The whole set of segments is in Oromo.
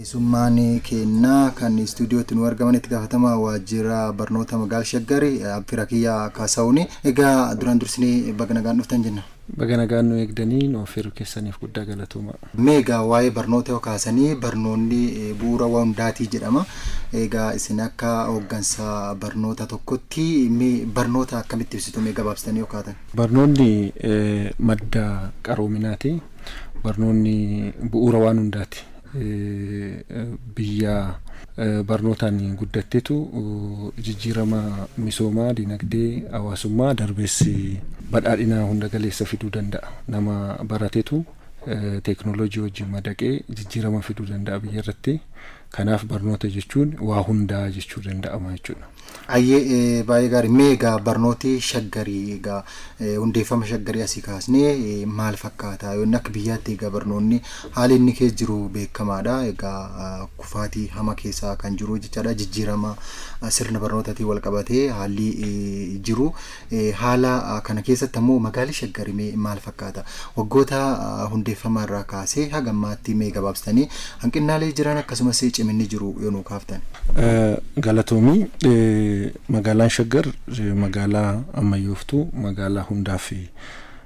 Keessummaan keenna kan istuudiyootti nu argaman itti gaafatamaa waajjira barnoota magaalaa Shaggar Abbiraa Kiyyaa Kaasaawuni. Egaa duraan dursinee baga nagaan dhuftan jenna. Baga nagaan nu eegdanii nu affeeruu keessaniif guddaa galatooma. Mee egaa waa'ee barnoota yoo kaasanii barnoonni bu'uura waan hundaatii jedhama. Egaa isin akka hooggansa barnoota tokkotti mee barnoota akkamitti ibsitu mee gabaabsitanii yoo kaatan? Barnoonni madda qaroominaati. Barnoonni bu'uura waan hundaati. Biyya barnootaan guddatteetu jijjiirama misoomaa, dinagdee, hawaasummaa darbees badhaadhina hunda galeessa fiduu danda'a. Nama barateetu teeknooloojii wajjin madaqee jijjiirama fiduu danda'a biyya irratti. Kanaaf barnoota jechuun waa hundaa jechuu danda'ama jechuudha. Ayyee, baay'ee gaarii. Mee egaa barnooti Shaggarii egaa hundeeffama Shaggarii asii kaasnee maal fakkaata? Yoonni akka biyyaatti egaa barnoonni haalli inni keessa jiru beekamaadha. Egaa kufaatii hama keessa kan jiru jechaadha. Jijjiirama sirna barnootaatiin wal qabatee haalli jiru. Haala kana keessatti ammoo magaalli Shaggarii mee maal fakkaata? Waggoota hundeeffama irraa kaasee haga ammaatti mee gabaabsitanii hanqinnaalee jiran akkasumas ciminni jiru yoo nuu kaaftan. Galatoomii. Magaalaan Shaggar magaalaa ammayyooftuu, magaalaa hundaaf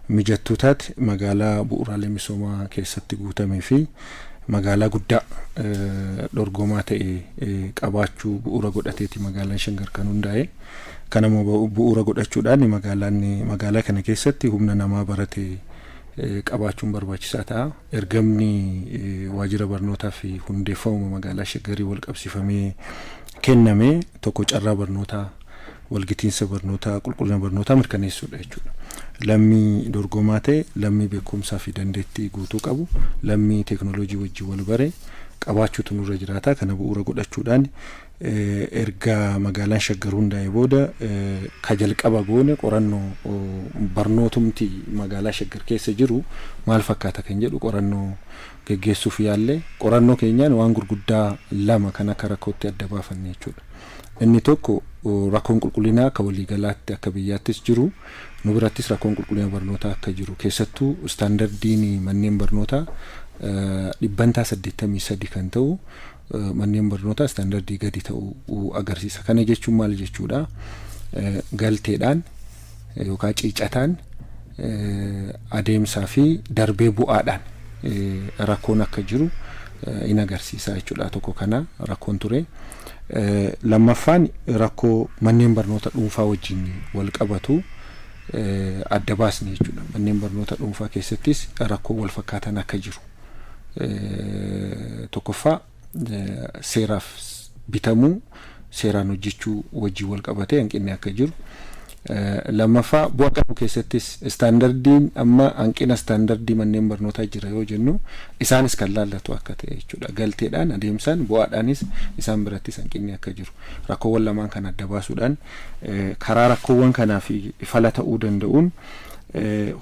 mijattuu taate, magaalaa bu'uuraalee misoomaa keessatti guutamee fi magaalaa guddaa dorgomaa ta'e qabaachuu bu'uura godhateeti magaalaan Shaggar kan hundaa'e. Kanammoo bu'uura godhachuudhaan magaalaan magaalaa kana keessatti humna namaa barate qabaachuun barbaachisaa ta'a. Ergamni waajjira barnootaa fi hundeeffama magaalaa Shaggarii wal qabsiifamee kenname tokko carraa barnootaa, walgitiinsa barnootaa, qulqullina barnootaa mirkaneessuudha jechuudha. Lammii dorgomaa ta'e, lammii beekumsaa fi dandeettii guutuu qabu, lammii teeknooloojii wajjin wal bare qabaachuutu nurra jiraata. Kana bu'uura godhachuudhaan erga magaalaan Shaggar hundaa'e booda ka jalqaba goone qorannoo barnootumti magaalaa Shaggar keessa jiru maal fakkaata kan jedhu qorannoo geggeessuuf yaalle. Qorannoo keenyaan waan gurguddaa lama kan akka rakkootti adda baafanne jechuudha. Inni tokko rakkoon qulqullinaa akka waliigalaatti akka biyyaattis jiru, nu birattis rakkoon qulqullina barnootaa akka jiru, keessattuu istaandardiin manneen barnootaa 83% kan ta'u manneen barnootaa istaandardii gadi ta'uu agarsiisa. Kana jechuun maal jechuudha? Galteedhaan yookaan ciicataan, adeemsaa fi darbee bu'aadhaan rakkoon akka jiru in agarsiisa jechuudha. Tokko kana rakkoon ture. Lammaffaan rakkoo manneen barnoota dhuunfaa wajjin wal qabatu adda baasne jechuudha. Manneen barnoota dhuunfaa keessattis rakkoo wal fakkaatan akka jiru. Tokkoffaa seeraaf bitamuu, seeraan hojjechuu wajjin wal qabatee hanqinni akka jiru. Lammaffaa bu'aa qabu keessattis istaandardiin amma hanqina istaandardii manneen barnootaa jira yoo jennu isaanis kan laallatu akka ta'e jechuudha. Galteedhaan, adeemsaan, bu'aadhaanis isaan birattis hanqinni akka jiru. Rakkoowwan lamaan kan adda baasuudhaan karaa rakkoowwan kanaaf fala ta'uu danda'uun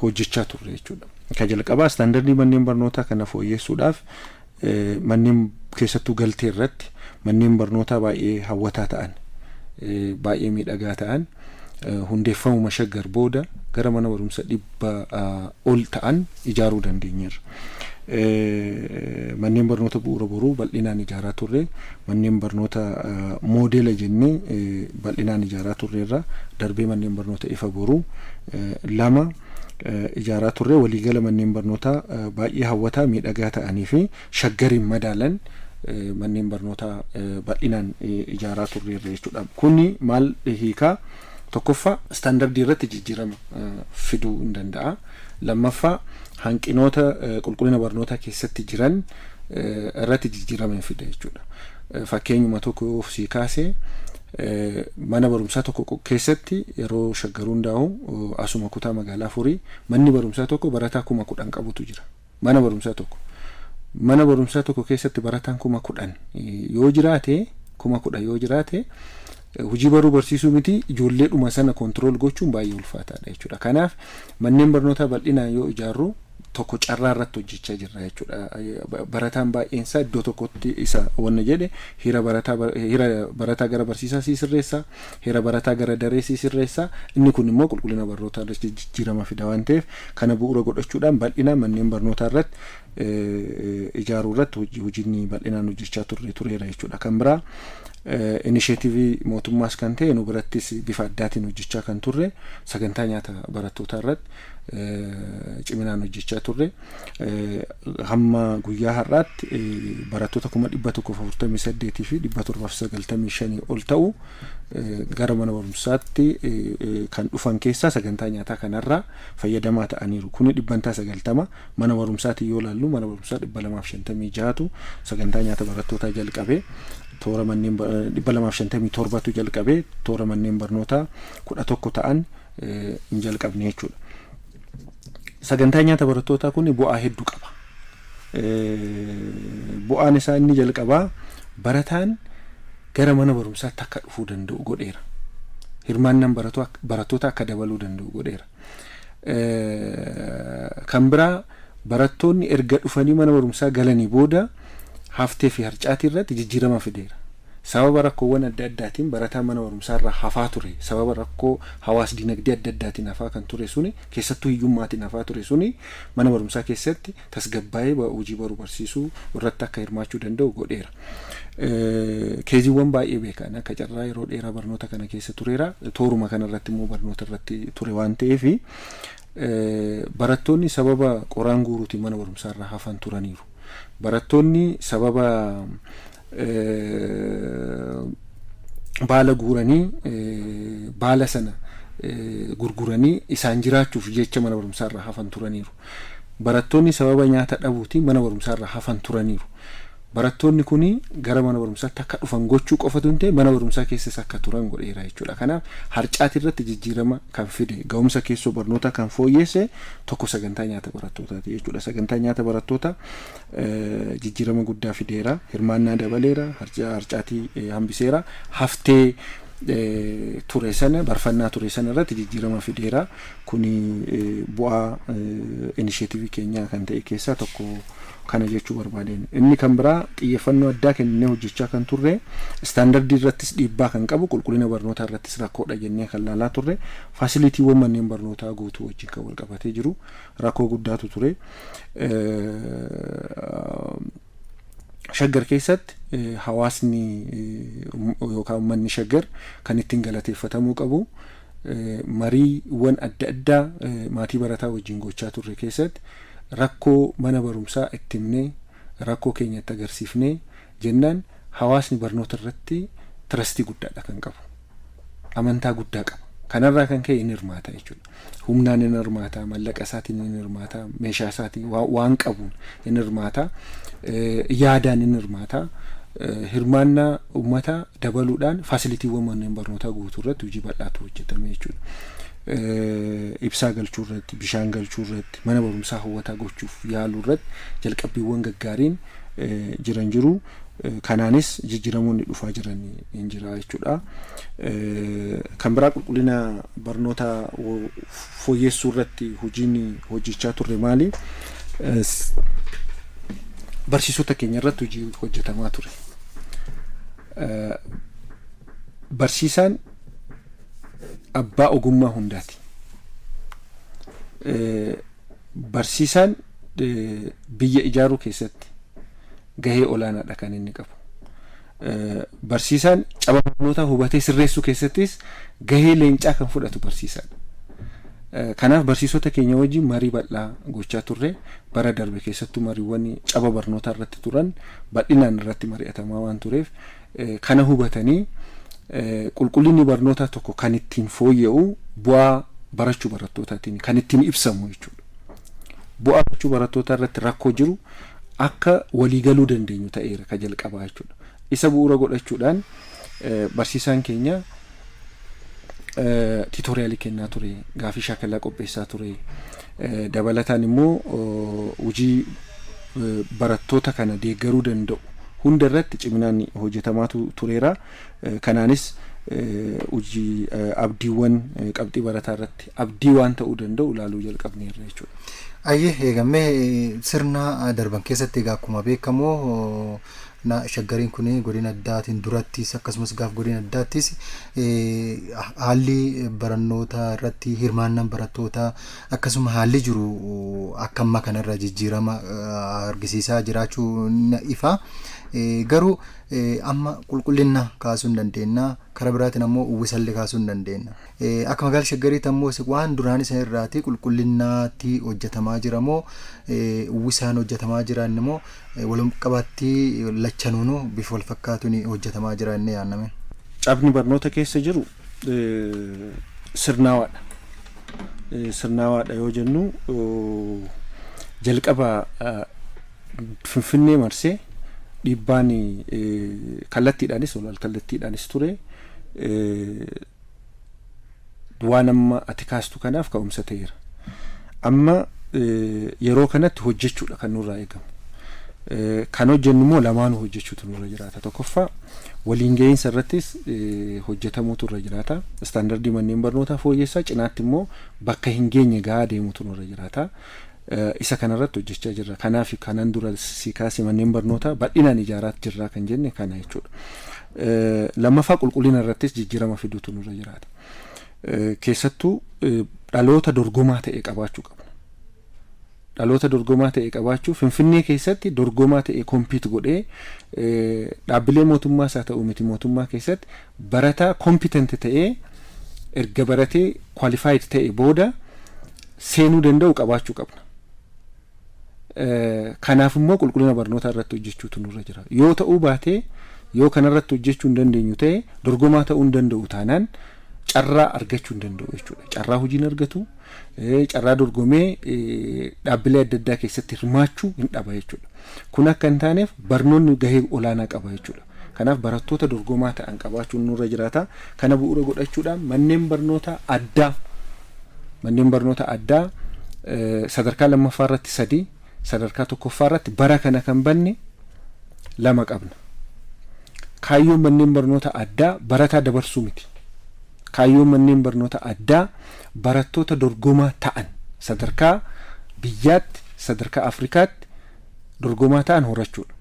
hojjechaa turre jechuudha. Ka jalqabaa istaandardii manneen barnootaa kana fooyyessuudhaaf manneen keessattuu galtee irratti manneen barnootaa baay'ee hawwataa ta'an, baay'ee miidhagaa ta'an hundeeffamuma Shaggar booda gara mana barumsa 100 ol ta'an ijaaruu dandeenyeerra. Manneen barnoota bu'uura boruu bal'inaan ijaaraa turre, manneen barnoota moodeela jennee bal'inaan ijaaraa turreerra, darbee manneen barnoota ifa boruu lama ijaaraa turre. Waliigala manneen barnootaa baay'ee hawwataa miidhagaa ta'anii fi Shaggariin madaalan manneen barnootaa bal'inaan ijaaraa turreerra jechuudha. Kuni maal hiikaa? Tokkoffaa istaandardii irratti jijjiirama fiduu hin danda'a. Lammaffaa hanqinoota qulqullina barnootaa keessatti jiran irratti jijjiirama hin fida jechuudha. Fakkeenyuma tokko yoo sii kaase, mana barumsaa tokko keessatti yeroo Shaggar hundaa'u asuma kutaa magaalaa Furii manni barumsaa tokko barataa 10,000 qabutu jira. Mana barumsaa tokko. Mana barumsaa tokko keessatti barataan 10,000 yoo jiraate, 10,000 yoo jiraate, hojii baruu barsiisuu miti ijoolleedhuma sana control gochuun baay'ee ulfaataadha jechuudha. Kanaaf manneen barnootaa bal'inaan yoo ijaarru Tokko carraa irratti hojjechaa jirra jechuudha. Barataan baay'een isaa iddoo tokkotti isa wanna jedhe hira barataa gara barsiisaa sii sirreessa, hira barataa gara daree sii sirreessa. Inni kun immoo qulqullina barnootaa irratti jijjiirama fida waan ta'eef, kana bu'uura godhachuudhaan bal'inaan manneen barnootaa irratti ijaaruu irratti hojiin bal'inaan hojjechaa turre tureera jechuudha. Kan biraa, inisheetivii mootummaas kan ta'e, nu birattis bifa addaatiin hojjechaa kan turre, sagantaa nyaata barattootaa irratti ciminaan hojjechaa turre. Hamma guyyaa har'aatti barattoota 148,795 ol ta'u gara mana barumsaatti kan dhufan keessaa sagantaa nyaataa kanarraa fayyadamaa ta'aniiru. Kuni 90%. Mana barumsaatti yoo ilaallu, mana barumsaa 256tu sagantaa nyaata barattootaa jalqabee, toora manneen 257tu jalqabee, toora manneen barnootaa 11 ta'an hin jalqabne jechuudha. Sagantaa nyaata barattootaa kun bu'aa hedduu qaba. Bu'aan isaa inni jalqabaa barataan gara mana barumsaatti akka dhufuu danda'u godheera. Hirmaannaan barattoota akka dabaluu danda'u godheera. Kan biraa, barattoonni erga dhufanii mana barumsaa galanii booda haftee fi harcaatii irratti jijjiirama fideera. Sababa rakkoowwan adda addaatiin barataan mana barumsaa irraa hafaa ture, sababa rakkoo hawaas dinagdee adda addaatiin hafaa kan ture suni, keessattuu hiyyummaatiin hafaa ture suni, mana barumsaa keessatti tasgabbaa'ee hojii baruu barsiisuu irratti akka hirmaachuu danda'u godheera. Keeziiwwan baay'ee beekan, akka carraa yeroo dheeraa barnoota kana keessa tureera. Tooruma kanarratti immoo barnoota irratti ture waan ta'eef, barattoonni sababa qoraan guuruutiin mana barumsaa irraa hafan turaniiru. Barattoonni sababa baala guuranii, baala sana gurguranii isaan jiraachuuf jecha mana barumsaa irraa hafan turaniiru. Barattoonni sababa nyaata dhabuutiin mana barumsaa irraa hafan turaniiru. Barattoonni kuni gara mana barumsaatti akka dhufan gochuu qofatu hin ta'e, mana barumsaa keessas akka turan godheera jechuudha. Kanaaf harcaatii irratti jijjiirama kan fide, ga'umsa keessoo barnootaa kan fooyyesse tokko sagantaa nyaata barattootaati jechuudha. Sagantaa nyaata barattootaa jijjiirama guddaa fideera. Hirmaannaa dabaleera, harcaatii hambiseera, haftee ture sana, barfannaa ture sana irratti jijjiirama fideera. Kuni bu'aa inisheetivii keenyaa kan ta'e keessaa tokko kana jechuu barbaadeen. Inni kan biraa, xiyyeeffannoo addaa kennee hojjechaa kan turre, istaandardii irrattis dhiibbaa kan qabu, qulqullina barnootaa irrattis rakkoodha jennee kan laalaa turre, faasiliitiiwwan manneen barnootaa guutuu wajjin kan wal qabatee jiru rakkoo guddaatu ture. Shaggar keessatti hawaasni yookaan uummanni Shaggar kan ittiin galateeffatamuu qabu, mariiwwan adda addaa maatii barataa wajjin gochaa turre keessatti rakkoo mana barumsaa itti himnee, rakkoo keenya itti agarsiifnee jennaan, hawaasni barnoota irratti trust guddaadha kan qabu. Amantaa guddaa qaba. Kanarraa kan ka'e inni hirmaata jechuudha. Humnaan inni hirmaata, mallaqa isaatiin inni hirmaata, meeshaa isaatiin waan qabuun inni hirmaata, yaadaan inni hirmaata. Hirmaannaa uummataa dabaluudhaan faasiliitiiwwan manneen barnootaa guutuu irratti hojii bal'aatu hojjetame jechuudha. Ibsaa galchuu irratti, bishaan galchuu irratti, mana barumsaa hawwataa gochuuf yaaluu irratti jalqabbiiwwan gaggaariin jiran jiru. Kanaanis jijjiiramoonni dhufaa jiran hin jira jechuudha. Kan biraa, qulqullina barnoota fooyyessuu irratti hojiin hojjechaa turre maali? Barsiisota keenya irratti hojii hojjetamaa ture. Barsiisaan abbaa ogummaa hundaati. Barsiisaan biyya ijaaruu keessatti gahee olaanaadha kan inni qabu. Barsiisaan caba barnootaa hubatee sirreessuu keessattis gahee leencaa kan fudhatu barsiisaadha. Kanaaf barsiisota keenya wajjin marii bal'aa gochaa turre. Bara darbe keessattuu mariiwwan caba barnootaa irratti turan bal'inaan irratti mari'atamaa waan tureef, kana hubatanii qulqullinni barnootaa tokko kan ittiin fooyya'u bu'aa barachuu barattootaatiin kan ittiin ibsamu jechuudha. Bu'aa barachuu barattootaa irratti rakkoo jiru akka waliigaluu dandeenyu ta'eera ka jalqabaa jechuudha. Isa bu'uura godhachuudhaan barsiisaan keenya tutorial kennaa ture, gaafii shaakalaa qopheessaa ture. Dabalataan immoo hojii barattoota kana deeggaruu danda'u hunda irratti ciminaan hojjetamaatu tureera. Kanaanis hojii abdiiwwan qabxii barataa irratti abdii waan ta'uu danda'u ilaaluu jalqabneerra jechuudha. Ayyee, eegamee sirna darban keessatti egaa akkuma beekamu Shaggariin kun godina addaatiin durattis, akkasumas gaaf godina addaattis, haalli barannoota irratti hirmaannaan barattootaa akkasuma haalli jiru akka ammaa kanarra jijjiirama argisiisaa jiraachuu ifa. Garuu amma qulqullina kaasuu hin dandeenya. Karaa biraatiin ammoo uwwisallee kaasuu hin dandeenya. Akka magaalaa Shaggariitti ammoo waan duraan isa irraati qulqullinaatti hojjetamaa jira moo uwwisaan hojjetamaa jira inni moo walum qabaatti lachanuunuu bifa wal fakkaatuun hojjetamaa jira inni yaanname? Cabni barnoota keessa jiru sirnaawaadha. Sirnaawaadha yoo jennu, jalqaba Finfinnee marsee dhiibbaan kallattiidhaanis ol kallattiidhaanis ture waan amma ati kaastu kanaaf ka'umsa ta'eera. Amma yeroo kanatti hojjechuudha kan nurraa eegamu. Kan hojjennu immoo lamaanuu hojjechuutu nurra jiraata. Tokkoffaa, waliin ga'iinsa irrattis hojjetamuutu irra jiraata. Istaandardii manneen barnootaa fooyyessaa cinaatti immoo bakka hin geenye gahaa deemuutu nurra jiraata. Isa kanarratti hojjechaa jirra. Kanaaf kanan dura si kaase, manneen barnootaa bal'inaan ijaaraa jirra kan jenne kana jechuudha. Lammaffaa, qulqullina irrattis jijjiirama fiduutu nurra jiraata. Keessattuu dhaloota dorgomaa ta'e qabaachuu qabna. Dhaloota dorgomaa ta'e qabaachuu, Finfinnee keessatti dorgomaa ta'e compete godhee dhaabbilee mootummaas haa ta'u miti mootummaa keessatti barataa competent ta'ee, erga baratee qualified ta'e booda seenuu danda'u qabaachuu qabna. Kanaaf immoo qulqullina barnootaa irratti hojjechuutu nurra jira. Yoo ta'uu baatee, yoo kanarratti hojjechuu hin dandeenyu ta'e, dorgomaa ta'uu hin danda'u taanaan carraa argachuu hin danda'u jechuudha. Carraa hojii hin argatu, carraa dorgomee dhaabbilee adda addaa keessatti hirmaachuu hin dhaba jechuudha. Kun akka hin taaneef barnoonni gahee olaanaa qaba jechuudha. Kanaaf barattoota dorgomaa ta'an qabaachuun nurra jiraata. Kana bu'uura godhachuudhaan manneen barnoota addaa sadarkaa lammaffaa irratti sadii, sadarkaa tokkoffaa irratti bara kana kan banne lama qabna. Kaayyoon manneen barnoota addaa barataa dabarsuu miti. Kaayyoon manneen barnoota addaa barattoota dorgomaa ta'an, sadarkaa biyyaatti, sadarkaa Afrikaatti dorgomaa ta'an horachuudha.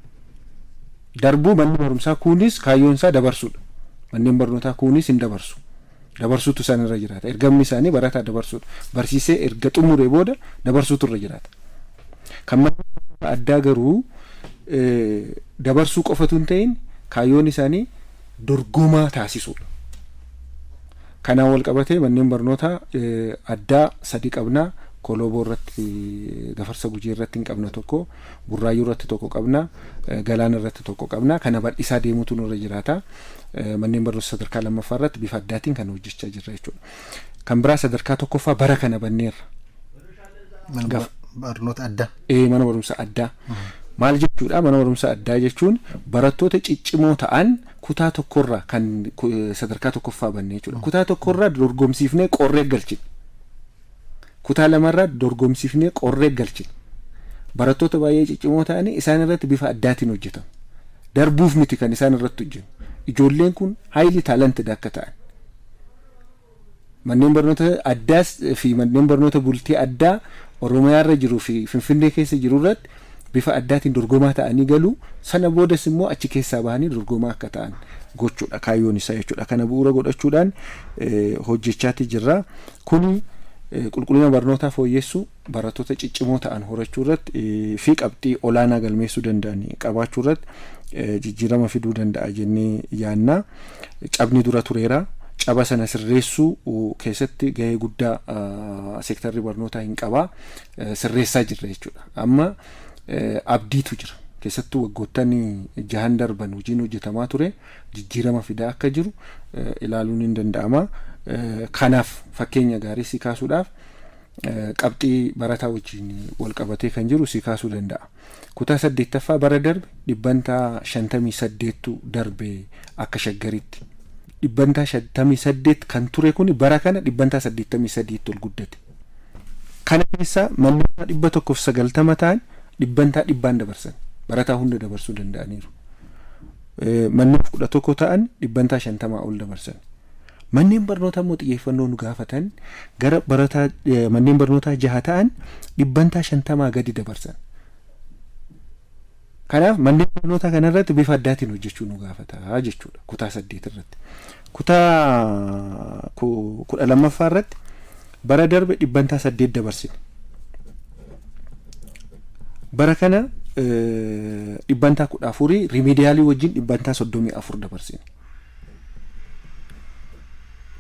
Darbuu manni barumsaa kunis kaayyoon isaa dabarsuudha. Manneen barnootaa kunis hin dabarsu. Dabarsuutu isaan irra jiraata. Ergamni isaanii barataa dabarsuudha. Barsiisee erga xumuree booda dabarsuutu irra jiraata. Kan manneen addaa garuu dabarsuu qofatu hin ta'in, kaayyoon isaanii dorgomaa taasisuudha. Kanaan wal qabatee manneen barnootaa addaa sadi qabna. Kolooboo irratti, Gafarsa Gujii irratti hin qabna tokko, Burraayyuu irratti tokko qabna, Galaana irratti tokko qabna. Kana bal'isaa deemuutu nurra jiraata. Manneen barnoota sadarkaa lammaffaa irratti bifa addaatiin kan hojjechaa jirra jechuudha. Kan biraa, sadarkaa tokkoffaa bara kana banneerra. Mana barnoota addaa. Mana barumsa addaa. Maal jechuudha? Mana barumsa addaa jechuun barattoota ciccimoo ta'an kutaa tokkorraa kan sadarkaa tokkoffaa banne jechuudha. Kutaa tokkorraa dorgomsiifnee qorree galchine. Kutaa lamarraa dorgomsiifnee qorree galchine. Barattoota baay'ee ciccimoo ta'anii isaan irratti bifa addaatiin hojjetamu. Darbuuf miti kan isaan irratti hojjennu. Ijoolleen kun highly talented akka ta'an. Manneen barnoota addaas fi manneen barnoota bultii addaa Oromiyaarra jiruu fi Finfinnee keessa jiru irratti bifa addaatiin dorgomaa ta'anii galu, sana boodas immoo achi keessaa bahanii dorgomaa akka ta'an gochuudha kaayyoon isaa jechuudha. Kana bu'uura godhachuudhaan hojjechaati jirra. Kuni qulqullina barnootaa fooyyessuu, barattoota ciccimoo ta'an horachuu irratti fi qabxii olaanaa galmeessuu danda'an qabaachuu irratti jijjiirama fiduu danda'a jennee yaanna. Cabni dura tureera. Caba sana sirreessuu keessatti gahee guddaa seektarri barnootaa hin qabaa. Sirreessaa jirra jechuudha. Amma abdiitu jira. Keessattuu waggoottan 6n darban hojiin hojjetamaa ture jijjiirama fidaa akka jiru ilaaluun hin danda'ama. Kanaaf fakkeenya gaarii si kaasuudhaaf, qabxii barataa wajjin wal qabatee kan jiru si kaasuu danda'a. Kutaa saddeettaffaa bara darbe 58%tu darbe akka Shaggaritti. 58% kan ture kun bara kana 83%tti ol guddate. Kana keessaa manneen 190 ta'an 100% dabarsan, barataa hunda dabarsuu danda'aniiru. Manneen 11 ta'an 50% ol dabarsan. Manneen barnootaa immoo xiyyeeffannoo nu gaafatan gara barataa manneen barnootaa 6 ta'an 50% gadi dabarsan. Kanaaf manneen barnootaa kanarratti bifa addaatiin hojjechuu nu gaafata jechuudha kutaa 8 irratti. Kutaa 12ffaa irratti bara darbe 8% dabarsine. Bara kana 14% remedial wajjin 34% dabarsine.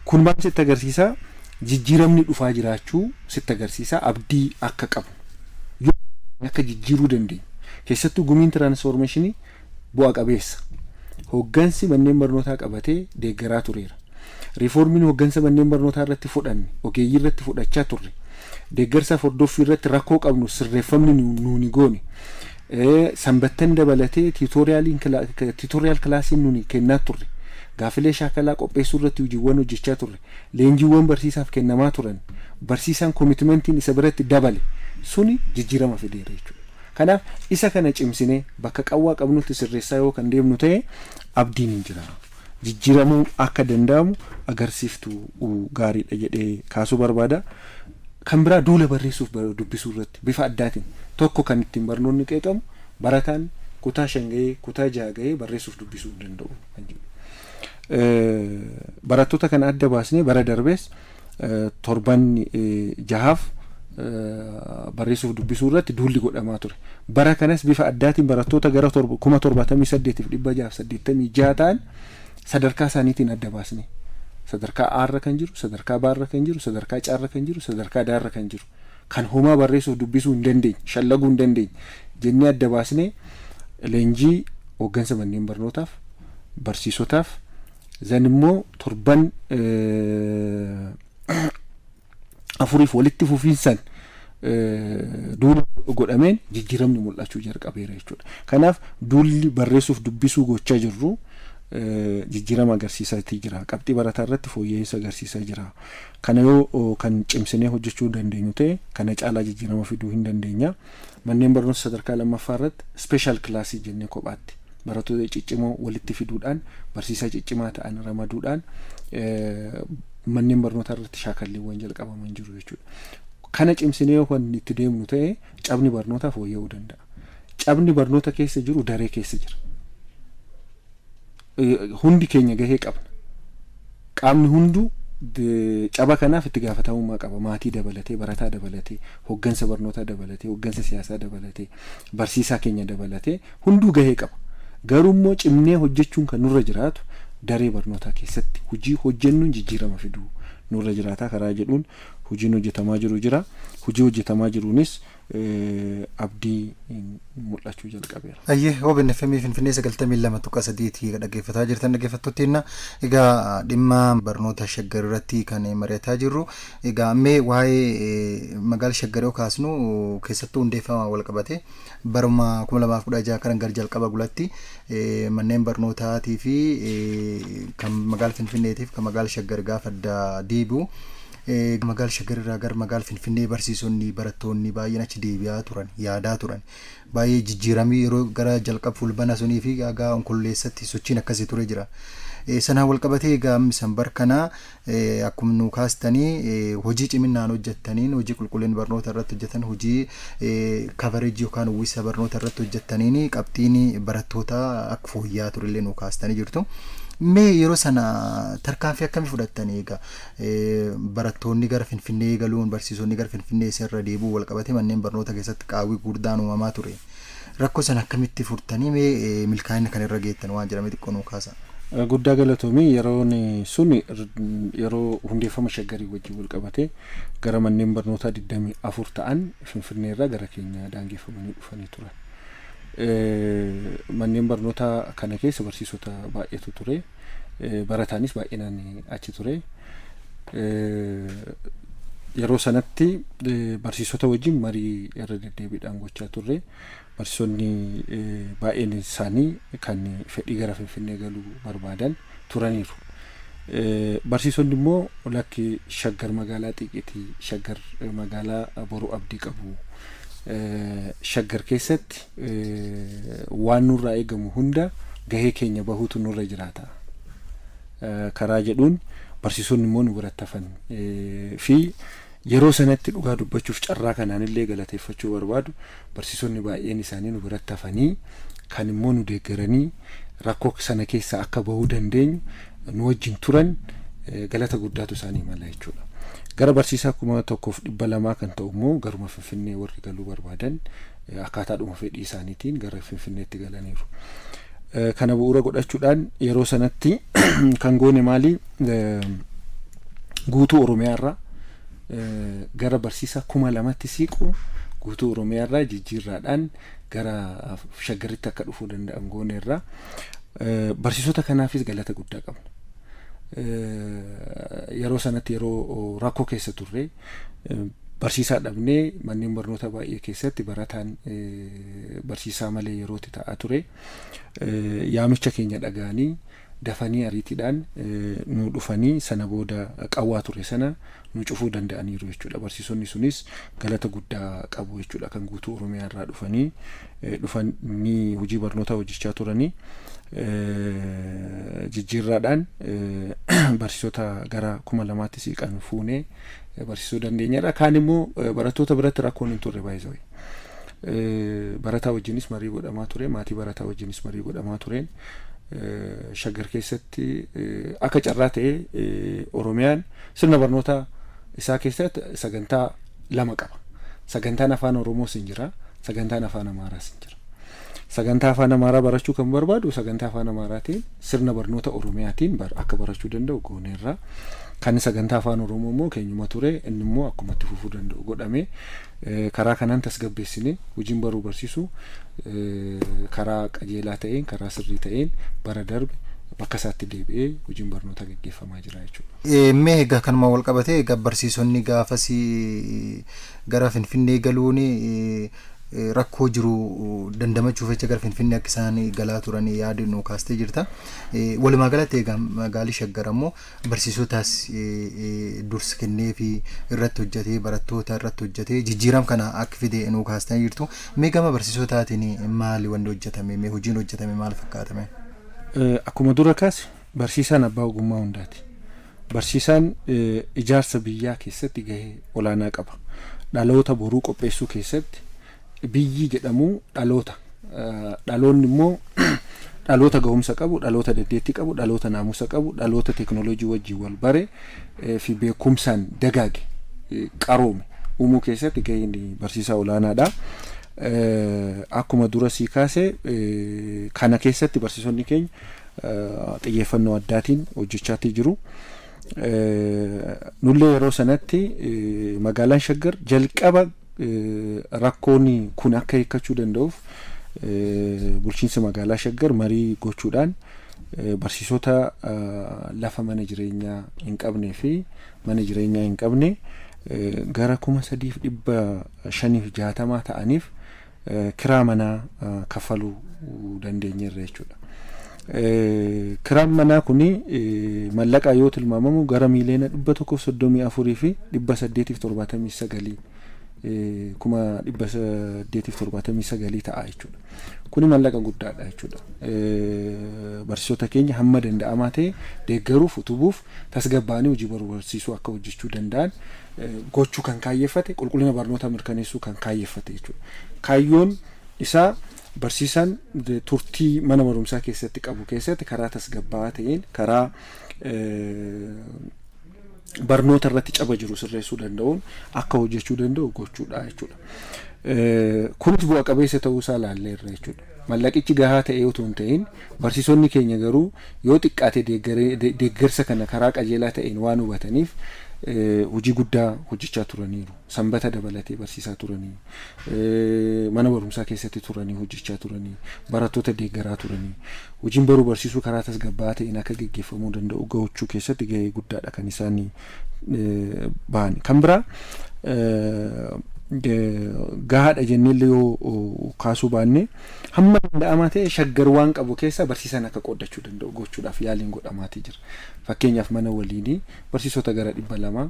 Kun maal sitti agarsiisa? Jijjiiramni dhufaa jiraachuu sitti agarsiisa, abdii akka qabu. Akka jijjiiruu dandeenya. Keessattuu gumiin transformation bu'a qabeessa. Hooggansi manneen barnootaa qabatee deeggaraa tureera. Riiformiin hooggansa manneen barnootaa irratti fudhanne, ogeeyyii irratti fudhachaa turre. Deeggarsa hordoffii irratti rakkoo qabnu sirreeffamni nuuni goone. Sanbattan dabalatee tutorial classiin nuni kennaa turre. Gaafilee shaakalaa qopheessuu irratti hojiiwwan hojjechaa turre. Leenjiiwwan barsiisaaf kennamaa turan. Barsiisaan commitmentiin isa biratti dabale. Suni jijjiirama fideera jechuudha. Kanaaf isa kana cimsinee bakka qawwaa qabnutti sirreessaa yoo kan deemnu ta'e abdiin hin jira. Jijjiiramuu akka danda'amu agarsiiftuu gaariidha jedhee kaasuu barbaada. Kan biraa duula barreessuuf dubbisuu irratti bifa addaatiin tokko kan ittiin barnoonni qeeqamu barataan kutaa 5 gahee kutaa 6 gahee barreessuuf dubbisuu hin danda'u kan jedhu. Barattoota kana adda baasnee bara darbees torban 6f barreessuuf dubbisuu irratti duulli godhamaa ture. Bara kanas bifa addaatiin barattoota gara 78,686 ta'an sadarkaa isaaniitiin adda baasne. Sadarkaa A irra kan jiru, sadarkaa B irra kan jiru, sadarkaa C irra kan jiru, sadarkaa D irra kan jiru. Kan homaa barreessuuf dubbisuu hin dandeenye, shallaguu hin dandeenye jennee adda baasnee leenjii hooggansa manneen barnootaaf, barsiisotaaf, zan immoo torban 4 walitti fufiinsaan duula godhameen jijjiiramni mul'achuu jalqabeera jechuudha. Kanaaf duulli barreessuuf dubbisuu gochaa jirru jijjiirama agarsiisaa jira. Qabxii barataa irratti fooyya'insa agarsiisaa jira. Kana yoo kan cimsinee hojjechuu dandeenyu ta'e kana caalaa jijjiirama fiduu hin dandeenya. Manneen barnoota sadarkaa lammaffaa irratti special class jennee kophaatti barattoota ciccimoo walitti fiduudhaan barsiisaa ciccimaa ta'an ramaduudhaan manneen barnootaa irratti shaakalliiwwan jalqabaman jiru jechuudha. Kana cimsinee yoo kan itti deemnu ta'e cabni barnootaa fooyya'uu danda'a. Cabni barnoota keessa jiru daree keessa jira. Hundi keenya gahee qabna. Qaamni hunduu caba kanaaf itti gaafatamummaa qaba. Maatii dabalatee, barataa dabalatee, hooggansa barnootaa dabalatee, hooggansa siyaasaa dabalatee, barsiisaa keenya dabalatee hunduu gahee qaba. Garuu immoo cimnee hojjechuun kan nurra jiraatu daree barnootaa keessatti hojii hojjennuun jijjiirama fiduu nurra jiraataa karaa jedhuun hojiin hojjetamaa jiru jira. Hojii hojjetamaa jiruunis abdii mul'achuu jalqabeera. Ayyee, OBN FM Finfinnee 92.3 dhaggeeffataa jirtan dhaggeeffattootni. Egaa dhimma barnoota Shaggar irratti kan mari'ataa jirru. Egaa mee waa'ee magaala Shaggar yoo kaasnu keessattuu hundeeffama wal qabate baruma 2016 kan gara jalqaba gulatti manneen barnootaatii fi kan magaala Finfinneetiif kan magaala Shaggar gaafa adda deebi'u. Magaala Shaggar irraa gara magaala Finfinnee barsiisonni barattoonni baay'een achi deebi'aa turan, yaadaa turan. Baay'ee jijjiiramii yeroo gara jalqaba fulbana sunii fi haga Onkololeessatti sochiin akkasii ture jira. Sanaan wal qabatee egaa sanbar kana akkuma nu kaastanii hojii ciminaan hojjettaniin, hojii qulqullina barnoota irratti hojjetan, hojii coverage yookaan uwwisa barnoota irratti hojjettaniin qabxiin barattoota akka fooyya'aa turellee nu kaastanii jirtu. Mee yeroo sana tarkaanfii akkamii fudhattanii egaa barattoonni gara Finfinnee galuun, barsiisonni gara Finfinnee irra deebi'uu wal qabatee manneen barnoota keessatti qaawwii guddaan uumamaa ture. Rakkoo sana akkamitti furtanii mee milkaa'ina kan irra geettan waan jedhame xiqqoo nuu kaasa. Guddaa galatoomii. Yeroon sun yeroo hundeeffama Shaggarii wajjin wal qabatee gara manneen barnootaa 24 ta'an Finfinnee irraa gara keenya daangeffamanii dhufanii turan. Manneen barnootaa kana keessa barsiisota baay'eetu ture. Barataanis baay'inaan achi ture. Yeroo sanatti barsiisota wajjin marii irra deddeebiidhaan gochaa turre. Barsiisonni baay'een isaanii kan fedhii gara Finfinnee galuu barbaadan turaniiru. Barsiisonni immoo lakki, Shaggar magaalaa xiiqitii, Shaggar magaalaa boruu abdii qabu. Shaggar keessatti waan nurraa eegamu hunda gahee keenya bahuutu nurra jiraata. Karaa jedhuun Barsiisonni immoo nu biratti hafan fi yeroo sanatti, dhugaa dubbachuuf, carraa kanaan illee galateeffachuu barbaadu, barsiisonni baay'een isaanii nu biratti hafanii kan immoo nu deeggaranii rakkoo sana keessaa akka bahuu dandeenyu nu wajjin turan, galata guddaatu isaanii mala jechuudha. Gara barsiisaa 1200 kan ta'u immoo garuma Finfinnee warri galuu barbaadan akkaataadhuma fedhii isaaniitiin gara Finfinneetti galaniiru. Kana bu'uura godhachuudhaan yeroo sanatti kan goone maali? Guutuu Oromiyaarraa gara barsiisaa 2000tti siqu guutuu Oromiyaarraa jijjiirraadhaan gara Shaggaritti akka dhufuu danda'an gooneerra. Barsiisota kanaafis galata guddaa qabna. Yeroo sanatti yeroo rakkoo keessa turre, barsiisaa dhabnee, manneen barnoota baay'ee keessatti barataan barsiisaa malee yerootti ta'aa ture, yaamicha keenya dhaga'anii dafanii ariitiidhaan nu dhufanii sana booda qawwaa ture sana nu cufuu danda'aniiru jechuudha. Barsiisonni sunis galata guddaa qabu jechuudha, kan guutuu Oromiyaa irraa dhufanii hojii barnootaa hojjechaa turanii. Jijjiirraadhaan barsiisota gara 2000tti siqan fuunee barsiisuu dandeenyedha. Kaan immoo barattoota biratti rakkoon hin turre baay'ee. Barataa wajjinis marii godhamaa ture, maatii barataa wajjinis marii godhamaa tureen Shaggar keessatti akka carraa ta'e Oromiyaan sirna barnoota isaa keessatti sagantaa lama qaba. Sagantaan Afaan Oromoos hin jira, sagantaan Afaan Amaaraas hin jira. Sagantaa Afaan Amaaraa barachuu kan barbaadu sagantaa Afaan Amaaraatiin sirna barnoota Oromiyaatiin akka barachuu danda'u gooneerra. Kan sagantaa Afaan Oromoo immoo keenyuma ture, inni immoo akkuma itti fufuu danda'u godhame. Karaa kanaan tasgabbeessine hojiin baruu barsiisuu karaa qajeelaa ta'een, karaa sirrii ta'een bara darbe bakka isaatti deebi'ee hojiin barnootaa gaggeeffamaa jira jechuudha. Mee egaa kanuma wal qabatee, egaa barsiisonni gaafas gara Finfinnee galuun rakkoo jiru dandamachuuf jecha gara Finfinnee akka isaan galaa turan yaada nu kaastee jirta. Walumaa galatti egaa magaalli Shaggar ammoo barsiisotaas dursa kennee fi irratti hojjetee, barattoota irratti hojjetee jijjiirama kana akka fide nu kaastee jirtu. Mee gama barsiisotaatiin maali wanni hojjetame? Mee hojiin hojjetame maal fakkaatame? Akkuma dura kaase, barsiisaan abbaa ogummaa hundaati. Barsiisaan ijaarsa biyyaa keessatti gahee olaanaa qaba. Dhaloota boruu qopheessuu keessatti, biyyi jedhamu dhaloota. Dhaloonni immoo dhaloota gahumsa qabu, dhaloota dandeettii qabu, dhaloota naamusa qabu, dhaloota teekinooloojii wajjin wal bare fi beekumsaan dagaage, qaroome uumuu keessatti gaheen barsiisaa olaanaadha. Akkuma dura sii kaase, kana keessatti barsiisonni keenya xiyyeeffannoo addaatiin hojjechaatii jiru. Nullee yeroo sanatti magaalaan Shaggar jalqaba rakkoon kun akka hiikkachuu danda'uuf bulchiinsa magaalaa Shaggar marii gochuudhaan barsiisota lafa mana jireenyaa hin qabnee fi mana jireenyaa hin qabne gara 3560 ta'aniif kiraa manaa kaffaluu dandeenyeerra jechuudha. Kiraan manaa kuni mallaqa yoo tilmaamamu gara 134,879,000, 879,000 ta'a jechuudha. Kuni mallaqa guddaadha jechuudha. Barsiisota keenya hamma danda'amaa ta'e deeggaruuf, utubuuf, tasgabbaa'anii hojii baruu barsiisuu akka hojjechuu danda'an gochuu kan kaayyeffate, qulqullina barnoota mirkaneessuu kan kaayyeffate jechuudha. Kaayyoon isaa barsiisaan turtii mana barumsaa keessatti qabu keessatti karaa tasgabbaa'aa ta'een, karaa barnoota irratti caba jiru sirreessuu danda'uun akka hojjechuu danda'u gochuudha jechuudha. Kunis bu'a qabeessa ta'uusaa laalleerra jechuudha. Mallaqichi gahaa ta'ee otoo hin ta'in, barsiisonni keenya garuu yoo xiqqaate deeggarsa kana karaa qajeelaa ta'een waan hubataniif hojii guddaa hojjechaa turaniiru. Sanbata dabalatee barsiisaa turanii, mana barumsaa keessatti turanii hojjechaa turanii, barattoota deeggaraa turanii, hojiin baruu barsiisuu karaa tasgabbaa'aa ta'een akka gaggeeffamuu danda'u gochuu keessatti gahee guddaadha kan isaan bahan. Kan biraa, gahaadha jenneellee yoo kaasuu baanne, hamma danda'amaa ta'e Shaggar waan qabu keessa barsiisaan akka qooddachuu danda'u gochuudhaaf yaaliin godhamaatii jira. Fakkeenyaaf, mana waliinii barsiisota gara 200,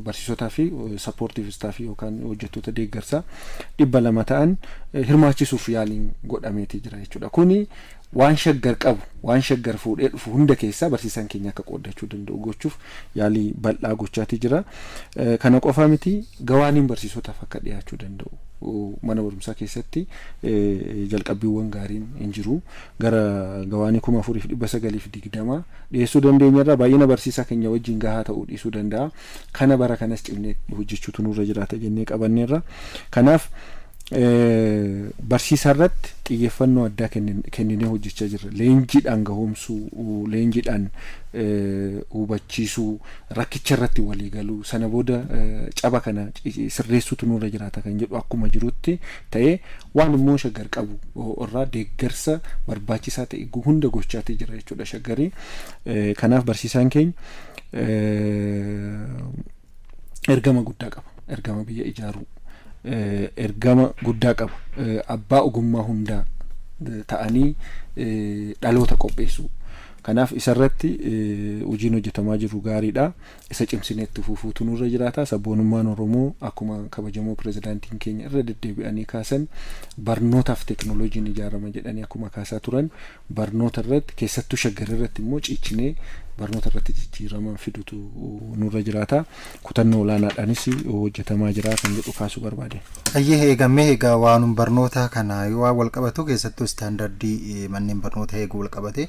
barsiisotaa fi supportive staffii yookaan hojjettoota deeggarsaa 200 ta'an hirmaachisuuf yaaliin godhameetii jira jechuudha. Kuni Waan Shaggar qabu, waan Shaggar fuudhee dhufu hunda keessaa barsiisaan keenya akka qooddachuu danda'u gochuuf yaalii bal'aa gochaati jira. Kana qofa miti, gawaaniin barsiisotaaf akka dhiyaachuu danda'u mana barumsaa keessatti jalqabbiiwwan gaariin hin jiru. Gara gawaanii 4920 dhiyeessuu dandeenyarra baay'ina barsiisaa keenya wajjin gahaa ta'uu dhiisuu danda'a. Kana bara kanas cimnee hojjechuutu nurra jiraata jennee qabanneerra. Kanaaf barsiisaa irratti xiyyeeffannoo addaa kenninee hojjechaa jirra. Leenjiidhaan gahoomsuu, leenjiidhaan hubachiisuu, rakkicha irratti walii galuu, sana booda caba kana sirreessuutu nurra jiraata kan jedhu akkuma jirutti ta'ee, waan immoo Shaggar qabu irraa deeggarsa barbaachisaa ta'e hunda gochaatii jira jechuudha Shaggarii. Kanaaf barsiisaan keenya ergama guddaa qaba. Ergama biyya ijaaruu. Ergama guddaa qaba. Abbaa ogummaa hundaa ta'anii dhaloota qopheessuu. Kanaaf isarratti hojiin hojjetamaa jiru gaariidha. Isa cimsinee itti fufuutu nurra jiraata. Sabboonummaan Oromoo, akkuma kabajamoo pirezidaantiin keenya irra deddeebi'anii kaasan, barnootaaf teekinooloojiin ijaarama jedhanii akkuma kaasaa turan, barnoota irratti, keessattuu Shaggar irratti immoo ciichinee barnoota irratti jijjiirama fidutu nurra jiraata. Kutannoo olaanaadhaanis hojjetamaa jira kan jedhu kaasuu barbaade. Ayyee, eegammee egaa waanum barnoota kana yoo waan wal qabatu, keessattuu istaandardii manneen barnoota eeguu wal qabate,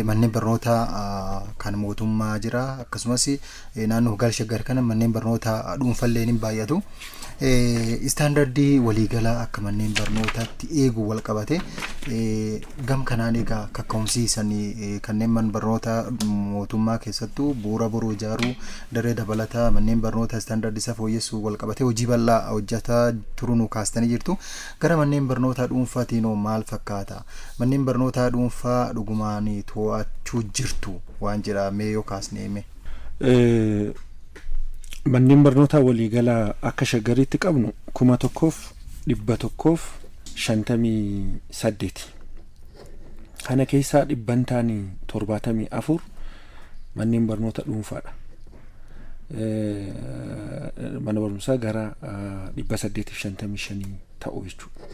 manneen barnoota kan mootummaa jira, akkasumas naannoo magaalaa Shaggar kana manneen barnoota dhuunfallee ni baay'atu. Istaandardii waliigalaa akka manneen barnootaatti eeguu wal qabate, gam kanaan egaa kaka'umsiisanii kanneen mana barnoota mootummaa keessattuu bu'uura boruu ijaaruu, daree dabalataa, manneen barnoota istaandardii isa fooyyessuu wal qabate hojii bal'aa hojjetaa turuu nu kaastanii jirtu. Gara manneen barnootaa dhuunfaatiin hoo maal fakkaata? Manneen barnootaa dhuunfaa dhugumaan to'achuu jirtu waan jedhamee yoo kaasne hime. Manneen barnootaa waliigalaa akka Shaggariitti qabnu 1158. Kana keessaa dhibbantaan 74 manneen barnoota dhuunfaadha. Mana barumsaa gara 855 ta'u jechuudha.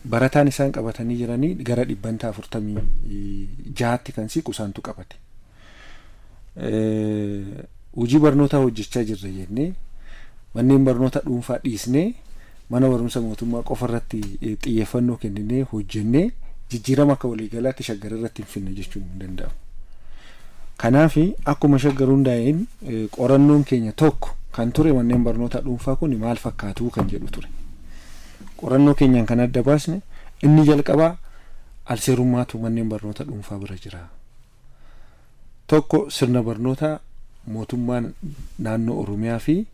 Barataan isaan qabatanii jiranii gara dhibbantaa 46tti kan siqu isaantu qabate. Hojii barnootaa hojjechaa jirra jennee manneen barnoota dhuunfaa dhiisnee mana barumsa mootummaa qofa irratti xiyyeeffannoo kenninee hojjennee jijjiirama akka waliigalaatti Shaggar irratti hin finne jechuun hin danda'amu. Kanaaf akkuma Shaggar hundaa'een qorannoon keenya tokko kan ture manneen barnoota dhuunfaa kun maal fakkaatu kan jedhu ture. Qorannoo keenyaan kan adda baasne inni jalqabaa alseerummaatu manneen barnoota dhuunfaa bira jira. Tokko, sirna barnootaa mootummaan naannoo Oromiyaa fi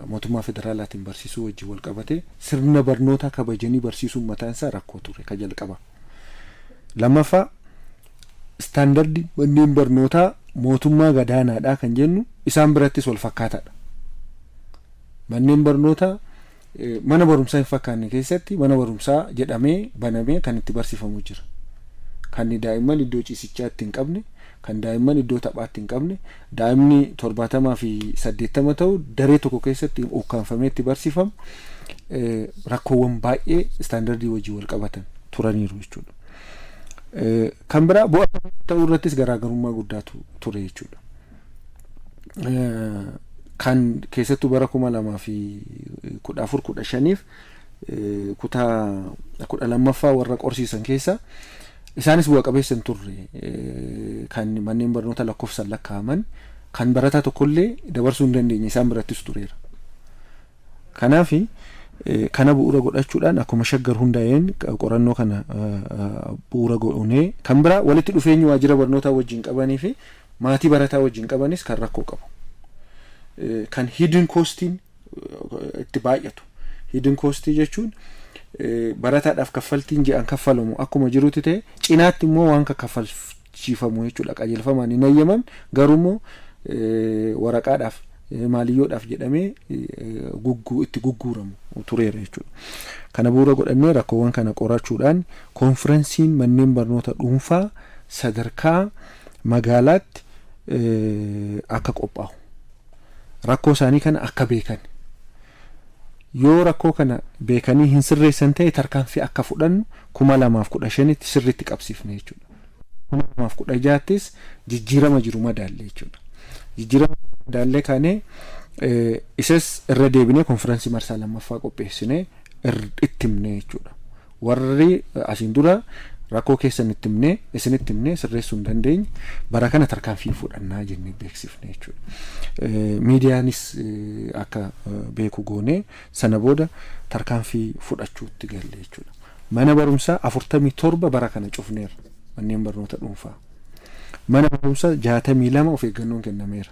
mootummaa federaalaatiin barsiisuu wajjin wal qabate, sirna barnootaa kabajanii barsiisuun mataan isaa rakkoo ture ka jalqaba. Lammaffaa, istaandardii manneen barnootaa mootummaa gadaanaadha kan jennu isaan birattis wal fakkaataadha. Manneen barnootaa mana barumsaa hin fakkaanne keessatti mana barumsaa jedhamee banamee kan itti barsiifamu jira. Kan daa'imman iddoo ciisichaatti hin qabne, kan daa'imman iddoo taphaatti hin qabne, daa'imni 70 fi 80 ta'u daree tokko keessatti ukkaanfamee itti barsiifamu, rakkoowwan baay'ee istaandardii wajjin wal qabatan turaniiru jechuudha. Kan biraa, bu'aa ta'uu irrattis garaagarummaa guddaatu ture jechuudha. Kan keessattuu bara 2014 15f kutaa 12ffaa warra qorsiisan keessa isaanis bu'a qabeessa hin turre. Kan manneen barnoota lakkoofsaan lakkaa'aman kan barataa tokkollee dabarsuu hin dandeenye isaan birattis tureera. Kanaaf kana bu'uura godhachuudhaan akkuma Shaggar hundaa'een qorannoo kana bu'uura godhunee, kan biraa walitti dhufeenyi waajjira barnootaa wajjin qabanii fi maatii barataa wajjin qabanis kan rakkoo qabu. Kan hidden costiin itti baay'atu. Hidden costii jechuun barataadhaaf kaffaltiin ji'aan kaffalamu akkuma jirutti ta'e, cinaatti immoo waan kaffalchiifamu jechuudha. Qajeelfamaan hin eeyyamamne, garuu immoo waraqaadhaaf, maaliyyoodhaaf jedhamee itti gugguuramu tureera jechuudha. Kana bu'uura godhannee rakkoowwan kana qorachuudhaan koonfirensiin manneen barnoota dhuunfaa sadarkaa magaalaatti akka qophaa'u, rakkoo isaanii kana akka beekan, Yoo rakkoo kana beekanii hin sirreessan ta'e, tarkaanfii akka fudhannu 2015tti sirriitti qabsiifne jechuudha. 2016ttis jijjiirama jiru madaalle jechuudha. Jijjiirama madaallee kaanee isas irra deebinee konfiraansii marsaa lammaffaa qopheessinee itti himne jechuudha. Warri asiin dura rakkoo keessan itti himnee, isinitti himnee sirreessuu hin dandeenye, bara kana tarkaanfii fudhannaa jennee beeksifne jechuudha. Miidiyaanis akka beeku goonee, sana booda tarkaanfii fudhachuutti galle jechuudha. Mana barumsaa 47 bara kana cufneerra, manneen barnoota dhuunfaa. Mana barumsaa 62 of eeggannoon kennameera.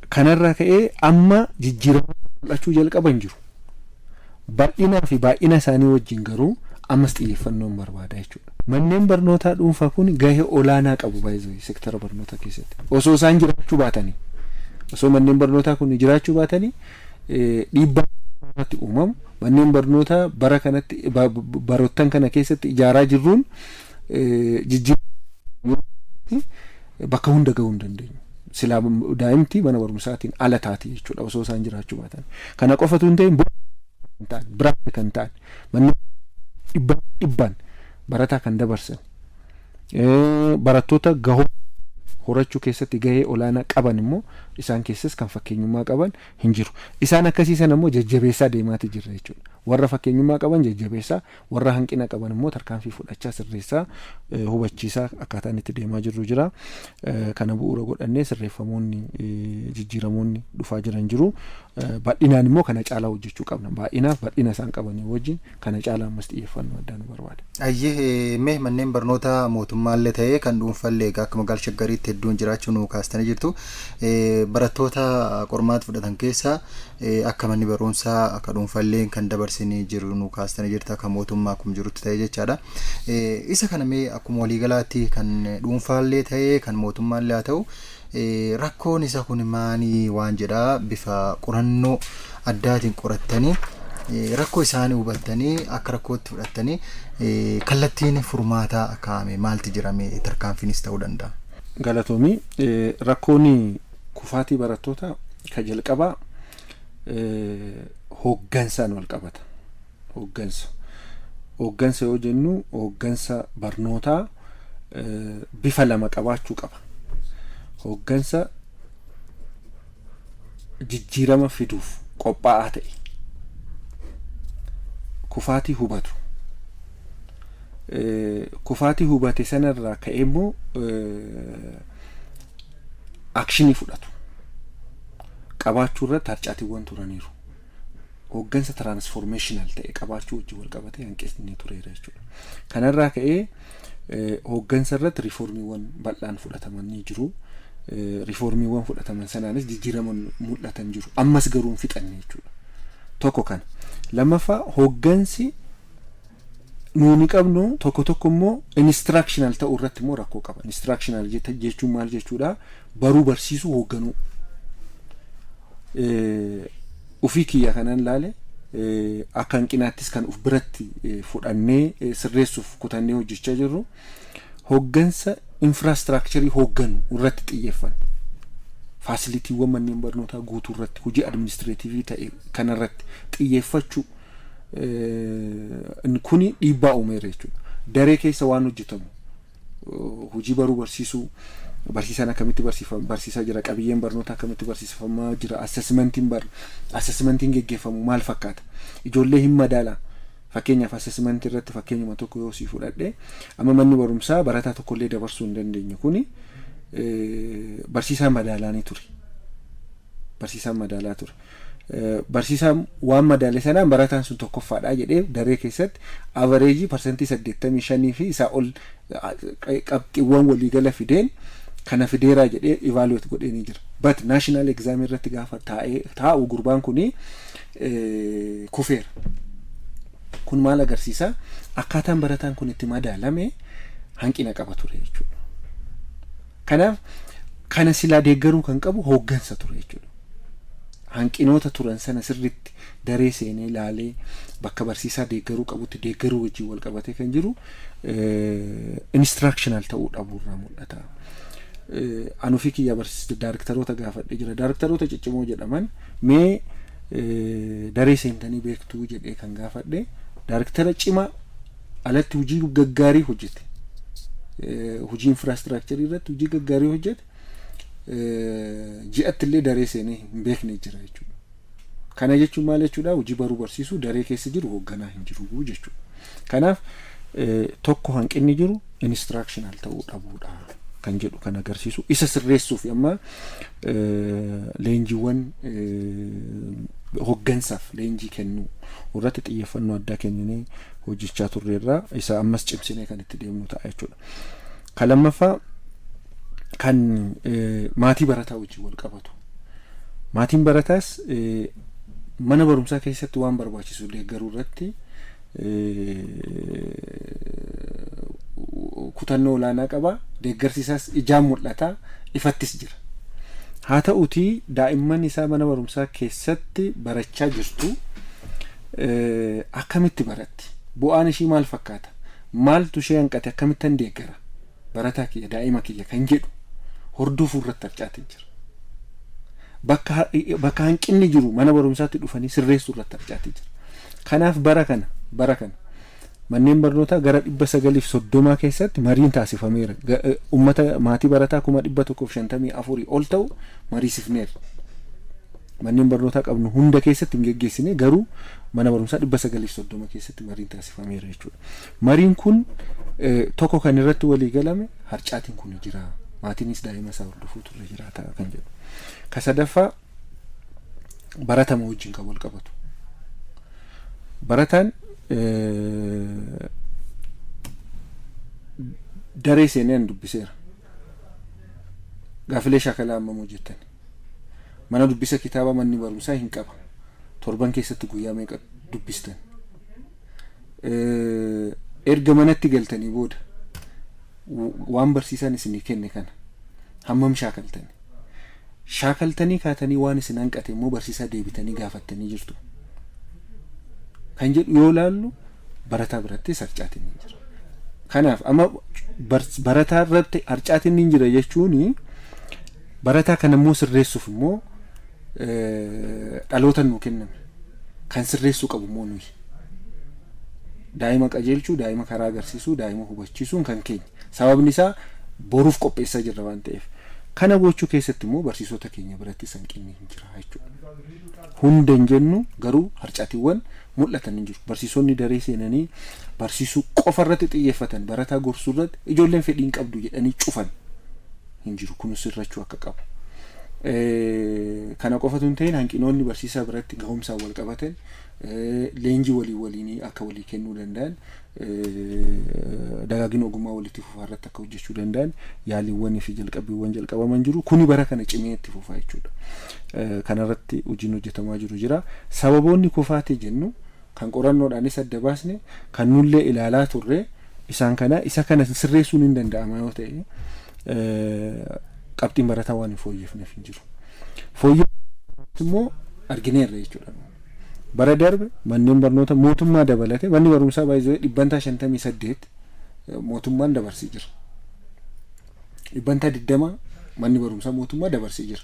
Kanarraa ka'ee amma jijjiirama mul'achuu jalqaban jiru. Bal'inaa fi baay'ina isaanii wajjin garuu ammas xiyyeeffannoon barbaada jechuudha. Manneen barnootaa dhuunfaa kun gahee olaanaa qabu baay'ee sektara barnootaa keessatti. Osoo isaan jiraachuu baatanii, osoo manneen barnootaa kun jiraachuu baatanii, dhiibbaa irratti uumamu manneen barnootaa bara kanatti baroottan kana keessatti ijaaraa jirruun jijjiirama bakka hunda gahuu hin dandeenyu. Silaa daa'imti mana barumsaatiin ala taati jechuudha osoo isaan jiraachuu baatan. Kana qofatu hin ta'in, ta'an biraan kan ta'an manneen dhibba dhibbaan barataa kan dabarsan, barattoota gahoo horachuu keessatti gahee olaanaa qaban immoo, isaan keessas kan fakkeenyummaa qaban hin jiru. Isaan akkasii sana immoo jajjabeessaa deemaati jirra jechuudha. Warra fakkeenyummaa qaban jajjabeessaa, warra hanqina qaban immoo tarkaanfii fudhachaa, sirreessaa, hubachiisaa akkaataan itti deemaa jirru jira. Kana bu'uura godhannee sirreeffamoonni, jijjiiramoonni dhufaa jiran jiru. Bal'inaan immoo kana caalaa hojjechuu qabna. Baay'inaaf bal'ina isaan qabanii wajjin kana caalaa ammas xiyyeeffannoo addaa nu barbaada. Ayyee, mee manneen barnoota mootummaallee ta'ee kan dhuunfaallee egaa akka magaalaa Shaggariitti hedduun jiraachuu nu kaastanii jirtu. Barattoota qormaata fudhatan keessaa akka manni barumsaa akka dhuunfaallee kan dabarsinii jiru nu kaastanii jirta, akka mootummaa akkuma jirutti ta'ee jechaadha. Isa kana mee akkuma waliigalaatti kan dhuunfaallee ta'ee kan mootummaallee haa ta'u, rakkoon isa kun maanii waan jedhaa bifa qorannoo addaatiin qorattanii, rakkoo isaanii hubattanii, akka rakkootti fudhattanii, kallattiin furmaataa kaa'ame maalti jirame, tarkaanfiinis ta'uu danda'a? Galatoomii. Rakkoon kufaatii barattoota ka jalqabaa hooggansaan wal qabata. Hooggansa. Hooggansa yoo jennu, hooggansa barnootaa bifa lama qabaachuu qaba. Hooggansa jijjiirama fiduuf qophaa'aa ta'e, kufaatii hubatu, kufaatii hubate sanarraa ka'ee immoo action fudhatu qabaachuu irratti harcaatiiwwan turaniiru. Hooggansa transformational ta'e qabaachuu wajjin wal qabatee hanqisni tureera jechuudha. Kanarraa ka'ee hooggansa irratti riiformiiwwan bal'aan fudhatamanii jiru. Riiformiiwwan fudhataman sanaanis jijjiirama mul'atan jiru. Ammas garuu hin fixanne jechuudha. Tokko kana. Lammaffaa, hooggansi nuuni qabnu tokko tokko immoo instructional ta'uu irratti immoo rakkoo qaba. Instructional jechuun maal jechuudha? Baruu barsiisuu, hoogganuu. Ufii kiyya kanan laale, akka hanqinaattis kan uf biratti fudhannee sirreessuuf kutannee hojjechaa jirru, hooggansa infrastructure hoogganu irratti xiyyeeffanna. Facilitywwan manneen barnootaa guutuu irratti, hojii administrative ta'e kanarratti xiyyeeffachuu kuni dhiibbaa uumeera jechuudha. Daree keessa waan hojjetamu, hojii baruu barsiisuu, barsiisaan akkamitti barsiisaa jira, qabiyyeen barnoota akkamitti barsiifamaa jira, assessmentiin geggeeffamu maal fakkaata, ijoollee hin madaalaa. Fakkeenyaaf assessmentii irratti fakkeenyuma tokko yoo sii fudhadhe, amma manni barumsaa barataa tokkollee dabarsuu hin dandeenye kuni barsiisaan madaalaanii ture. Barsiisaan madaalaa ture. Barsiisaan waan madaale sanaan barataan sun tokkoffaadha jedhee daree keessatti average 85% fi isaa ol qabxiiwwan waliigala fideen kana fideeraa jedhee evaluate godhee ni jira. But national exam irratti gaafa taa'ee taa'u gurbaan kuni kufeera. Kun maal agarsiisa? Akkaataan barataan kun itti madaalame hanqina qaba ture jechuudha. Kanaaf kana silaa deeggaruu kan qabu hooggansa ture jechuudha. Hanqinoota turan sana sirritti daree seenee ilaalee bakka barsiisaa deeggaruu qabutti deeggaruu wajjin wal qabatee kan jiru instructional ta'uu dhabuurraa mul'ata. Anufii kiyya barsiiste daarektaroota gaafadhe jira. Daarektaroota ciccimoo jedhaman mee daree seentanii beektuu jedhee kan gaafadhe, daarektara cimaa alatti hojii gaggaarii hojjete, hojii infraastiraakcharii irratti hojii gaggaarii hojjete, ji'atti illee daree seenee hin beekne jira jechuudha. Kana jechuun maal jechuudha? Hojii baruu barsiisuu daree keessa jiru hoogganaa hin jiru jechuudha. Kanaaf tokko hanqinni jiru instructional ta'uu dhabuudha kan jedhu kan agarsiisu. Isa sirreessuuf amma leenjiiwwan hooggansaaf leenjii kennuu irratti xiyyeeffannoo addaa kenninee hojjechaa turreerraa, isa ammas cimsinee kan itti deemnu ta'a jechuudha. Kan lammaffaa kan maatii barataa wajjin wal qabatu. Maatiin barataas mana barumsaa keessatti waan barbaachisu deeggaruu irratti kutannoo olaanaa qaba. Deeggarsi isaas ijaan mul'ata, ifattis jira. Haa ta'utii daa'imman isaa mana barumsaa keessatti barachaa jirtu akkamitti baratti? Bu'aan ishii maal fakkaata? Maaltu ishee hanqate? Akkamittan deeggara? Barataa kiyya, daa'ima kiyya kan jedhu hordofuu irratti harcaatee jira. Bakka hanqinni jiru mana barumsaatti dhufanii sirreessuu irratti harcaatee jira. Kanaaf bara kana manneen barnootaa gara 930 keessatti mariin taasifameera. Uummata maatii barataa 154,000 ol ta'u mariisifneerra. Manneen barnootaa qabnu hunda keessatti hin geggeessine, garuu mana barumsaa 930 keessatti mariin taasifameera jechuudha. Mariin kun tokko kan irratti walii galame harcaatiin kun jira. Maatiinis daa'ima isaa hordofuu turre jiraata kan jedhu. Ka sadaffaa baratama wajjin kan wal qabatu. Barataan daree seenee an dubbiseera. Gaafilee shaakalaa hammam hojjettan? Mana dubbisa kitaaba manni barumsaa hin qaba. Torban keessatti guyyaa meeqa dubbistan? Erga manatti galtanii booda waan barsiisaan isinii kenne kana hammam shaakaltani? Shaakaltanii kaatanii waan isin hanqate immoo barsiisaa deebitanii gaafattanii jirtu. Kan jedhu yoo laallu barataa biratti harcaatiin ni jira. Kanaaf amma barataa irratti harcaatiin ni jira jechuun, barataa kana immoo sirreessuuf immoo dhaloota nuu kenname kan sirreessuu qabu immoo nuyi. Daa'ima qajeelchuu, daa'ima karaa agarsiisuu, daa'ima hubachiisuun kan keenya. Sababni isaa boruuf qopheessaa jirra waan ta'eef. Kana gochuu keessatti immoo barsiisota keenya biratti hanqinni hin jira jechuudha. Hunda hin jennu, garuu harcaatiiwwan mul'atan hin jiru. Barsiisonni daree seenanii barsiisuu qofa irratti xiyyeeffatan, barataa gorsuu irratti ijoolleen fedhii hin qabdu jedhanii cufan hin jiru. Kunis sirrachuu akka qabu. Kana qofatu hin ta'in, hanqinoonni barsiisaa biratti gahumsaan wal qabatan leenjii walii waliinii akka walii kennuu danda'an, dagaagina ogummaa walitti fufaa irratti akka hojjechuu danda'an yaaliiwwanii fi jalqabbiiwwan jalqabaman jiru. Kuni bara kana cimee itti fufaa jechuudha. Kanarratti hojiin hojjetamaa jiru jira. Sababoonni kufaatii jennu kan qorannoodhaanis adda baasne, kan nullee ilaalaa turre isaan kana. Isa kana sirreessuun hin danda'ama yoo ta'e, qabxiin barataa waan hin fooyyefneef hin jiru. Fooyyee immoo argineerra jechuudha. Bara darbe manneen barnoota mootummaa dabalate, manni barumsaa baay'ee 58% mootummaan dabarsee jira. 20% manni barumsaa mootummaa dabarsee jira.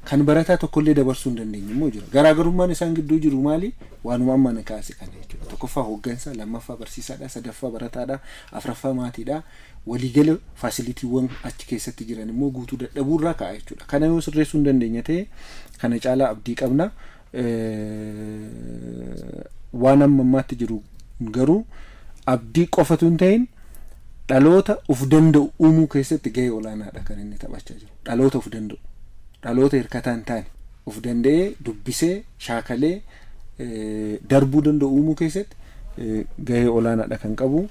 Kan barataa tokkollee dabarsuu hin dandeenye immoo jira. Garaagarummaan isaan gidduu jiru maali? Waanuma amma na kaase kana jechuudha. Tokkoffaa hooggansa, lammaffaa barsiisaadha, sadaffaa barataadha, afuraffaa maatiidha. Waliigala facilitywwan achi keessatti jiran immoo guutuu dadhabuurraa ka'a jechuudha. Kana yoo sirreessuu hin dandeenya ta'e, kana caalaa abdii qabna. Waan amma ammaatti jiru garuu abdii qofatu hin ta'in, dhaloota uf danda'u uumuu keessatti gahee olaanaadha kan inni taphachaa jiru. Dhaloota uf danda'u, dhaloota hirkataa hin taane, uf danda'ee dubbisee shaakalee darbuu danda'u uumuu keessatti gahee olaanaadha kan qabu.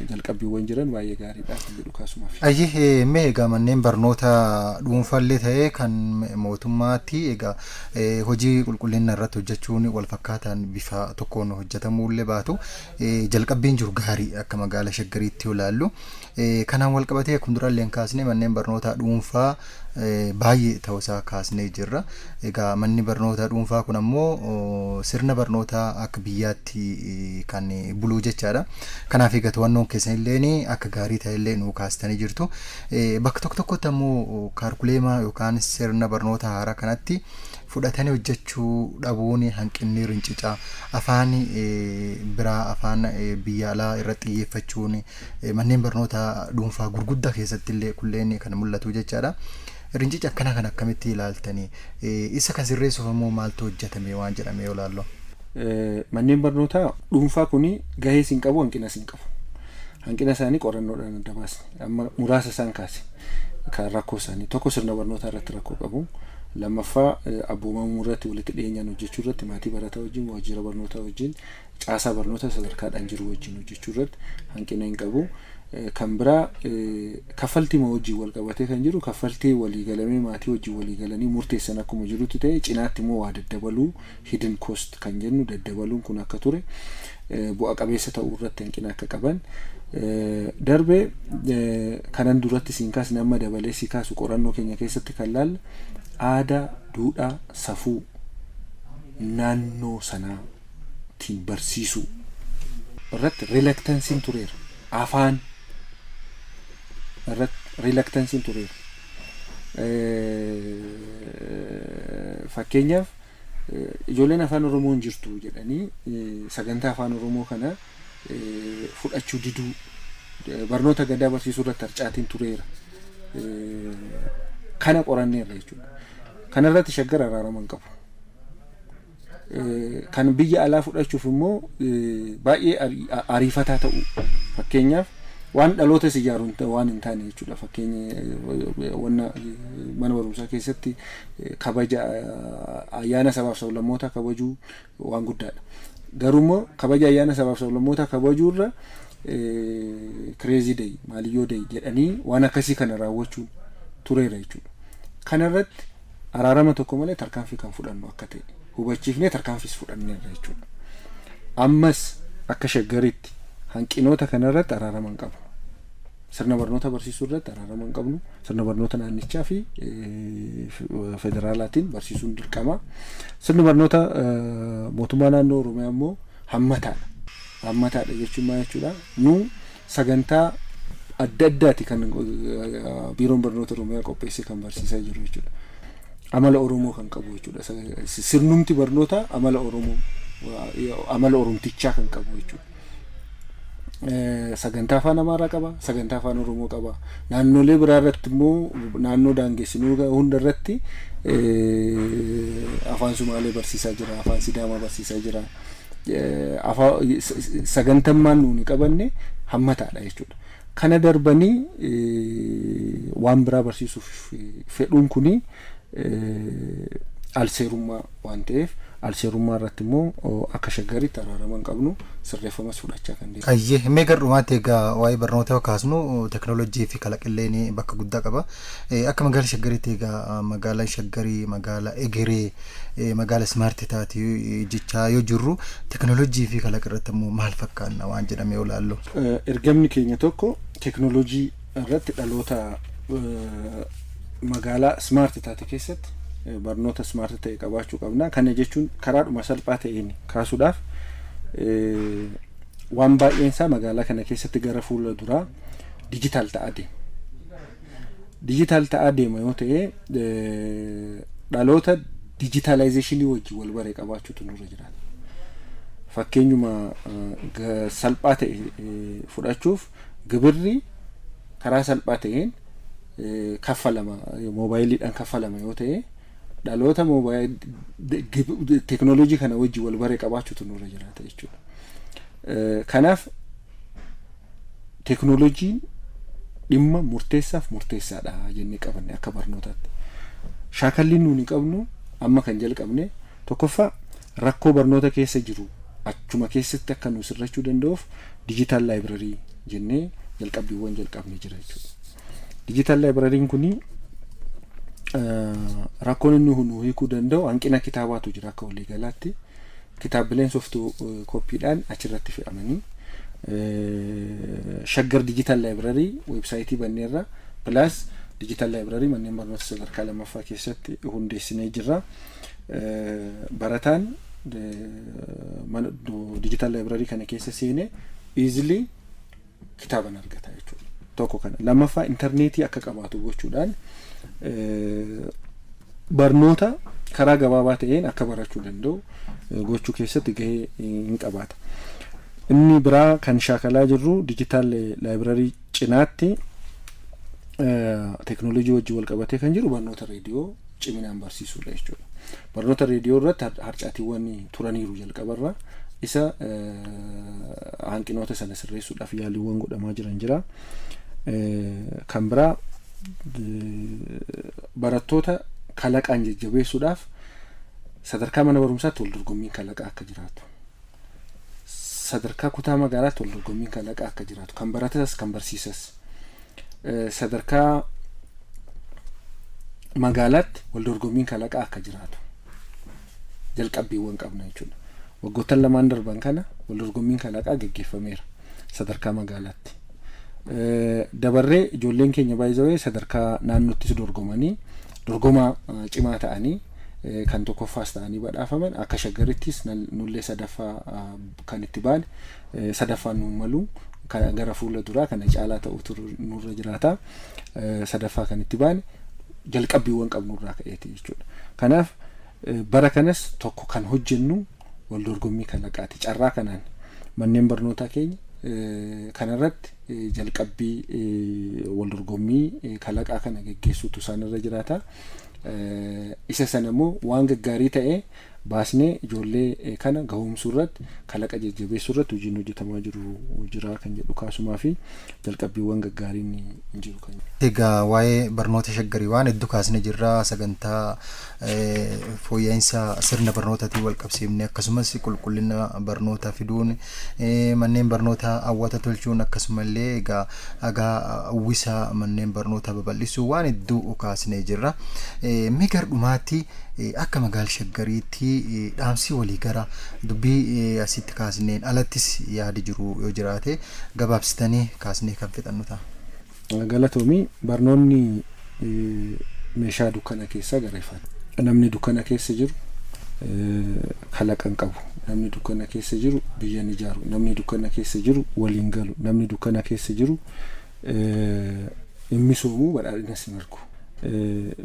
Jalqabbiiwwan jiran baay'ee gaariidha kan jedhu kaasumaaf. Ayyee, mee egaa manneen barnoota dhuunfaallee ta'ee kan mootummaatti egaa hojii qulqullina irratti hojjechuun wal fakkaataan bifa tokkoon hojjetamuullee baatu, jalqabbiin jiru gaarii akka magaalaa Shaggariitti yoo ilaallu. Kanaan wal qabatee akkuma duraallee hin kaasne, manneen barnootaa dhuunfaa baay'ee ta'uusaa kaasnee jirra. Egaa manni barnoota dhuunfaa kun ammoo sirna barnootaa akka biyyaatti kan buluu jechaadha. Kanaaf egaa to'annoon keessan illee akka gaarii ta'ellee nu kaastanii jirtu. Bakka tokko tokkotti ammoo kaarkuleema yookaan sirna barnoota haaraa kanatti fudhatanii hojjechuu dhabuun, hanqinni rincicaa afaan biraa, afaan biyya alaa irratti xiyyeeffachuun manneen barnoota dhuunfaa gurguddaa keessatti illee kulleen kan mul'atu jechaadha. Rincica akkana kan akkamitti ilaaltanii? Isa kan sirreessuuf ammoo maaltu hojjetame waan jedhame yoo ilaallu? Manneen barnootaa dhuunfaa kun gahee siin qabu, hanqina siin qabu. Hanqina isaanii qorannoodhaan adda baasne. Amma muraasa isaan kaase. Kan rakkoo isaanii tokko sirna barnootaa irratti rakkoo qabu. Lammaffaa, abboomamuu irratti, walitti dhiyeenyaan hojjechuu irratti, maatii barataa wajjin, waajjira barnootaa wajjin, caasaa barnoota sadarkaadhaan jiru wajjin hojjechuu irratti hanqina hin qabu. Kan biraa, kaffaltii wajjin wal qabatee kan jiru, kaffaltii waliigalamee maatii wajjin waliigalanii murteessan akkuma jirutti ta'e, cinaatti immoo waa daddabaluu, hidden cost kan jennu daddabaluun kun akka ture, bu'a qabeessa ta'uu irratti hanqina akka qaban. Darbee kanan duratti siin kaasne, amma dabalee si kaasu, qorannoo keenya keessatti kan laalle aadaa, duudhaa, safuu naannoo sanaatiin barsiisuu irratti reluctanceiin tureera. Afaan irratti reluctanceiin tureera. Fakkeenyaaf, ijoolleen Afaan Oromoo hin jirtu jedhanii sagantaa Afaan Oromoo kana fudhachuu diduu, barnoota gadaa barsiisuu irratti harcaatiin tureera. Kana qoranneerra jechuudha. Kana irratti Shaggar araarama hin qabu. Kan biyya alaa fudhachuuf immoo baay'ee ariifataa ta'u, fakkeenyaaf waan dhaloota ijaaru waan hin taane jechuudha. Fakkeenya, wanna mana barumsaa keessatti kabaja ayyaana sabaaf sablammootaa kabajuu waan guddaadha. Garuu immoo kabaja ayyaana sabaaf sablammootaa kabajuurra crazy day, maaliyyoo day jedhanii waan akkasii kana raawwachuun tureera jechuudha. Kanarratti araarama tokko malee tarkaanfii kan fudhannu akka ta'e hubachiifnee tarkaanfiis fudhanneerra jechuudha. Ammas akka Shaggaritti hanqinoota kanarratti araarama hin qabnu. Sirna barnoota barsiisuu irratti araarama hin qabnu. Sirna barnoota naannichaa fi federaalaatiin barsiisuun dirqama. Sirni barnoota mootummaa naannoo Oromiyaa immoo hammataadha. Hammataadha jechuun maal jechuudha? Nu sagantaa adda addaati kan Biiroon Barnoota Oromiyaa qopheessee kan barsiisaa jiru jechuudha. Amala Oromoo kan qabu jechuudha. Sirnumti barnoota amala Oromoo, amala Oromtichaa kan qabu jechuudha. Sagantaa Afaan Amaaraa qaba, sagantaa Afaan Oromoo qaba. Naannolee biraa irratti immoo, naannoo daangessinuu hunda irratti Afaan Sumaalee barsiisaa jira, Afaan Sidaamaa barsiisaa jira. Sagantammaan nuuni qabanne hammataadha jechuudha. Kana darbanii waan biraa barsiisuuf fedhuun kuni alseerummaa waan ta'eef, alseerummaa irratti immoo akka Shaggaritti araarama hin qabnu, sirreeffamas fudhachaa kan deemu. Ayyee, mee gara dhumaatti egaa waa'ee barnoota kaasnu, teknoolojii fi kalaqilleen bakka guddaa qaba. Akka magaala Shaggaritti egaa magaalaan Shaggarii magaala egeree, magaala smart taati jechaa yoo jirru, teknoolojii fi kalaqa irratti immoo maal fakkaanna waan jedhame yoo ilaallu? Ergamni keenya tokko teknoolojii irratti dhaloota magaalaa smart taate keessatti barnoota smart ta'e qabaachuu qabna. Kana jechuun karaadhuma salphaa ta'een kaasuudhaaf, waan baay'een isaa magaalaa kana keessatti gara fuula duraa digital ta'aa deema. Digital ta'aa deema yoo ta'e, dhaloota digitalizationii wajjin wal baree qabaachuutu nurra jiraata. Fakkeenyuma salphaa ta'e fudhachuuf, gibirri karaa salphaa ta'een kaffalama, moobaayiliidhaan kaffalama yoo ta'e, dhaloota teeknooloojii kana wajjin wal baree qabaachuutu nurra jiraata jechuudha. Kanaaf teeknooloojiin dhimma murteessaaf murteessaadha jennee qabanne akka barnootaatti. Shaakalli nuuni qabnu amma kan jalqabne tokkoffaa, rakkoo barnoota keessa jiru achuma keessatti akka nu sirrachuu danda'uuf digital library jennee jalqabbiiwwan jalqabne jira jechuudha. Digital libraryn kuni rakkoon inni nu hiikuu danda'u, hanqina kitaabaatu jira akka waliigalaatti. Kitaabileen soft copydhaan achirratti fe'amanii, Shaggar Digital Library websiteii banneerra, plus Digital library manneen barnoota sadarkaa lammaffaa keessatti hundeessinee jirra. Barataan digital library kana keessa seenee easily kitaaban argata jechuudha. Tokko kana. Lammaffaa, intarneetii akka qabaatu gochuudhaan barnoota karaa gabaabaa ta'een akka barachuu danda'u gochuu keessatti gahee hin qabaata. Inni biraa kan shaakalaa jirru, digital library cinaatti teeknooloojii wajjin wal qabatee kan jiru, barnoota reediyoo ciminaan barsiisuudha jechuudha. Barnoota reediyoo irratti harcaatiiwwan turaniiru jalqabarra. Isa hanqinoota sana sirreessuudhaaf yaaliiwwan godhamaa jiran jira. Kan biraa, barattoota kalaqaan jajjabeessuudhaaf sadarkaa mana barumsaatti wal dorgommiin kalaqaa akka jiraatu, sadarkaa kutaa magaalaatti wal dorgommiin kalaqaa akka jiraatu, kan baratas kan barsiisas, sadarkaa magaalaatti wal dorgommiin kalaqaa akka jiraatu jalqabbiiwwan qabna jechuudha. Waggoottan 2n darban kana wal dorgommiin kalaqaa geggeeffameera sadarkaa magaalaatti. Dabarree ijoolleen keenya baay'ee sadarkaa naannoottis dorgomanii, dorgomaa cimaa ta'anii, kan tokkoffaas ta'anii badhaafaman. Akka Shaggarittis nullee sadaffaa kan itti baane, sadaffaan nuun malu, gara fuula duraa kana caalaa ta'utu nurra jiraata. Sadaffaa kan itti baane jalqabbiiwwan qabnurraa ka'eeti jechuudha. Kanaaf bara kanas tokko kan hojjennu wal dorgommii kalaqaati. Carraa kanaan manneen barnootaa keenya kanarratti jalqabbii wal dorgommii kalaqaa kana geggeessuutu isaanirra jiraata. Isa sana immoo waan gaggaarii ta'e baasnee ijoollee kana gahumsuu irratti, kalaqa jajjabeessuu irratti hojiin hojjetamaa jiru jira kan jedhu kaasumaa fi jalqabbiiwwan gaggaariin hin jiru kan. Egaa waa'ee barnoota Shaggarii waan hedduu kaasnee jirra. Sagantaa fooyya'insa sirna barnootaatiin wal qabsiifne, akkasumas qulqullina barnootaa fiduun, manneen barnootaa hawwata tolchuun, akkasumallee egaa hagaa uwwisa manneen barnootaa babal'isuu waan hedduu kaasnee jirra. Mee gara dhumaatti akka magaala Shaggariitti dhaamsi walii gara dubbii asitti kaasneen alattis yaadi jiru yoo jiraate gabaabsitanii kaasnee kan fixannu ta'a. Galatoomii. Barnoonni meeshaa dukkana keessaa gara ifaati. Namni dukkana keessa jiru kalaqa hin qabu. Namni dukkana keessa jiru biyya hin ijaaru. Namni dukkana keessa jiru waliin galu. Namni dukkana keessa jiru hin misoomuu, badhaadhinas hin argu.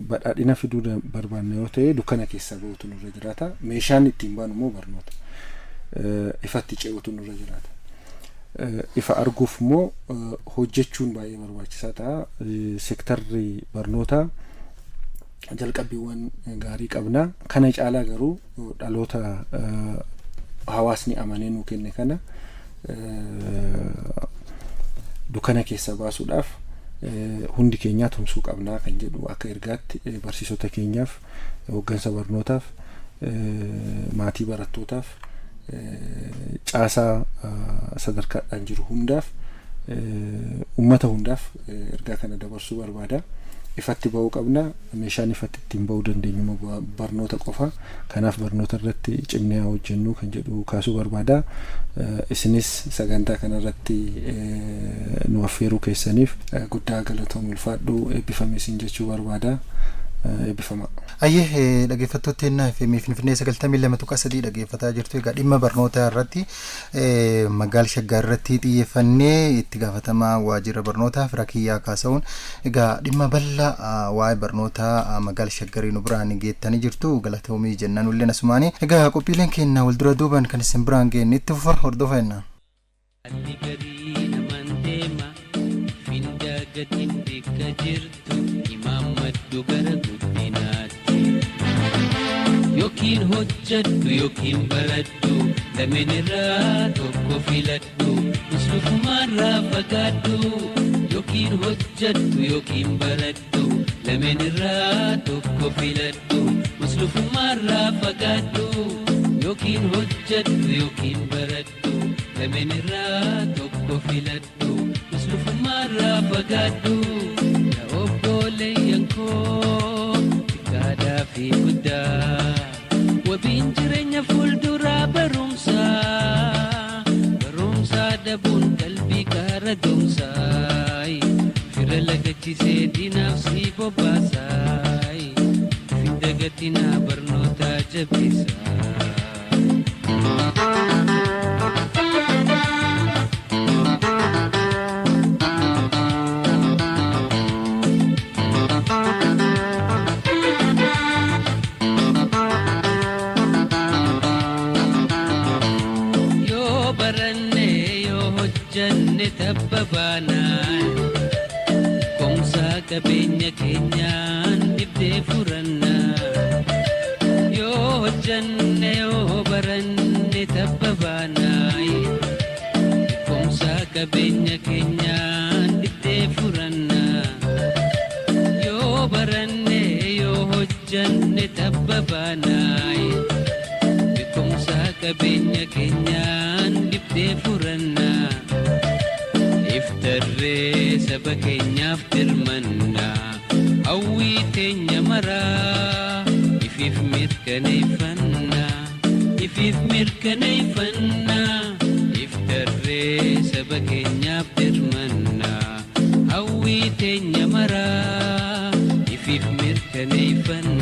Badhaadhina fiduu barbaanna yoo ta'e dukkana keessaa bahuutu nurra jiraata. Meeshaan ittiin baanu immoo barnoota. Ifatti ce'uutu nurra jiraata. Ifa arguuf immoo hojjechuun baay'ee barbaachisaa ta'a. Sektarri barnootaa jalqabbiiwwan gaarii qabna. Kana caalaa garuu dhaloota hawaasni amanee nuu kenne kana dukkana keessa baasuudhaaf hundi keenyaa tumsuu qabnaa kan jedhu akka ergaatti barsiisota keenyaaf, hooggansa barnootaaf, maatii barattootaaf, caasaa sadarkaadhaan jiru hundaaf, ummata hundaaf ergaa kana dabarsuu barbaada. Ifatti bahuu qabna. Meeshaan ifatti ittiin bahuu dandeenyu barnoota qofa. Kanaaf barnoota irratti cimnee haa hojjennu kan jedhu kaasuu barbaada. Isinis sagantaa kanarratti nu affeeruu keessaniif guddaa galatoom, ulfaadhu, eebbifame isin jechuu barbaada. Eebbifama. Ayyee, dhaggeeffattoota FM Finfinnee 92.3 dhaggeeffataa jirtu. Egaa dhimma barnootaa irratti, magaala Shaggar irratti xiyyeeffannee, itti gaafatamaa waajjira barnootaa Firakiyyaa kaasa'uun egaa dhimma bal'aa waa'ee barnootaa magaala Shaggarii nu biraan geettanii jirtu, galatoomii jennaan ulleen asumaanii. Egaa qophiileen keenya wal dura duuban kan isin biraan geenne itti fufa, hordofa jennaan. Alli garii namaan deema findaa gatiin bikka jirtu imaammadhu gara guddinaatti. Yookiin hojjadhu yookiin baradhu, lameen irraa tokko filadhu, muslufumaarraa fagaadhu. Yookiin hojjadhu yookiin baradhu, lameen irraa tokko filadhu, muslufumaarraa fagaadhu. Yookiin hojjadhu yookiin baradhu, lameen irraa tokko filadhu, muslufumaarraa fagaadhu. Yaa obboleeyyan koo xiqqaadhaa fi guddaa, wabiin jireenya fuulduraa barumsaa, barumsaa dhabuun qalbii kaara doomsaa. Fira lagachisee diinaaf si bobbaasaay. Fidda gatinaa barnoota jabeessaa. Yoo baranne yoo hojjanne tabba baanaan komsaa qabeenya keenyaan dibdee furannaa. Yoo hojjanne yoo baranne tabba baanaan komsaa qabeenya keenyaan dibdee furannaa. Yoo baranne yoo hojjanne tabba baanaan. Beekumsa qabeenya keenyaan dibdee furannaa. Iftarree saba keenyaaf dirmannaa. Hawwii teenya maraa ifiif mirkaneeffannaa. Ifiif mirkaneeffannaa. Iftarree saba keenyaaf dirmannaa. Hawwii teenya maraa ifiif mirkaneeffannaa.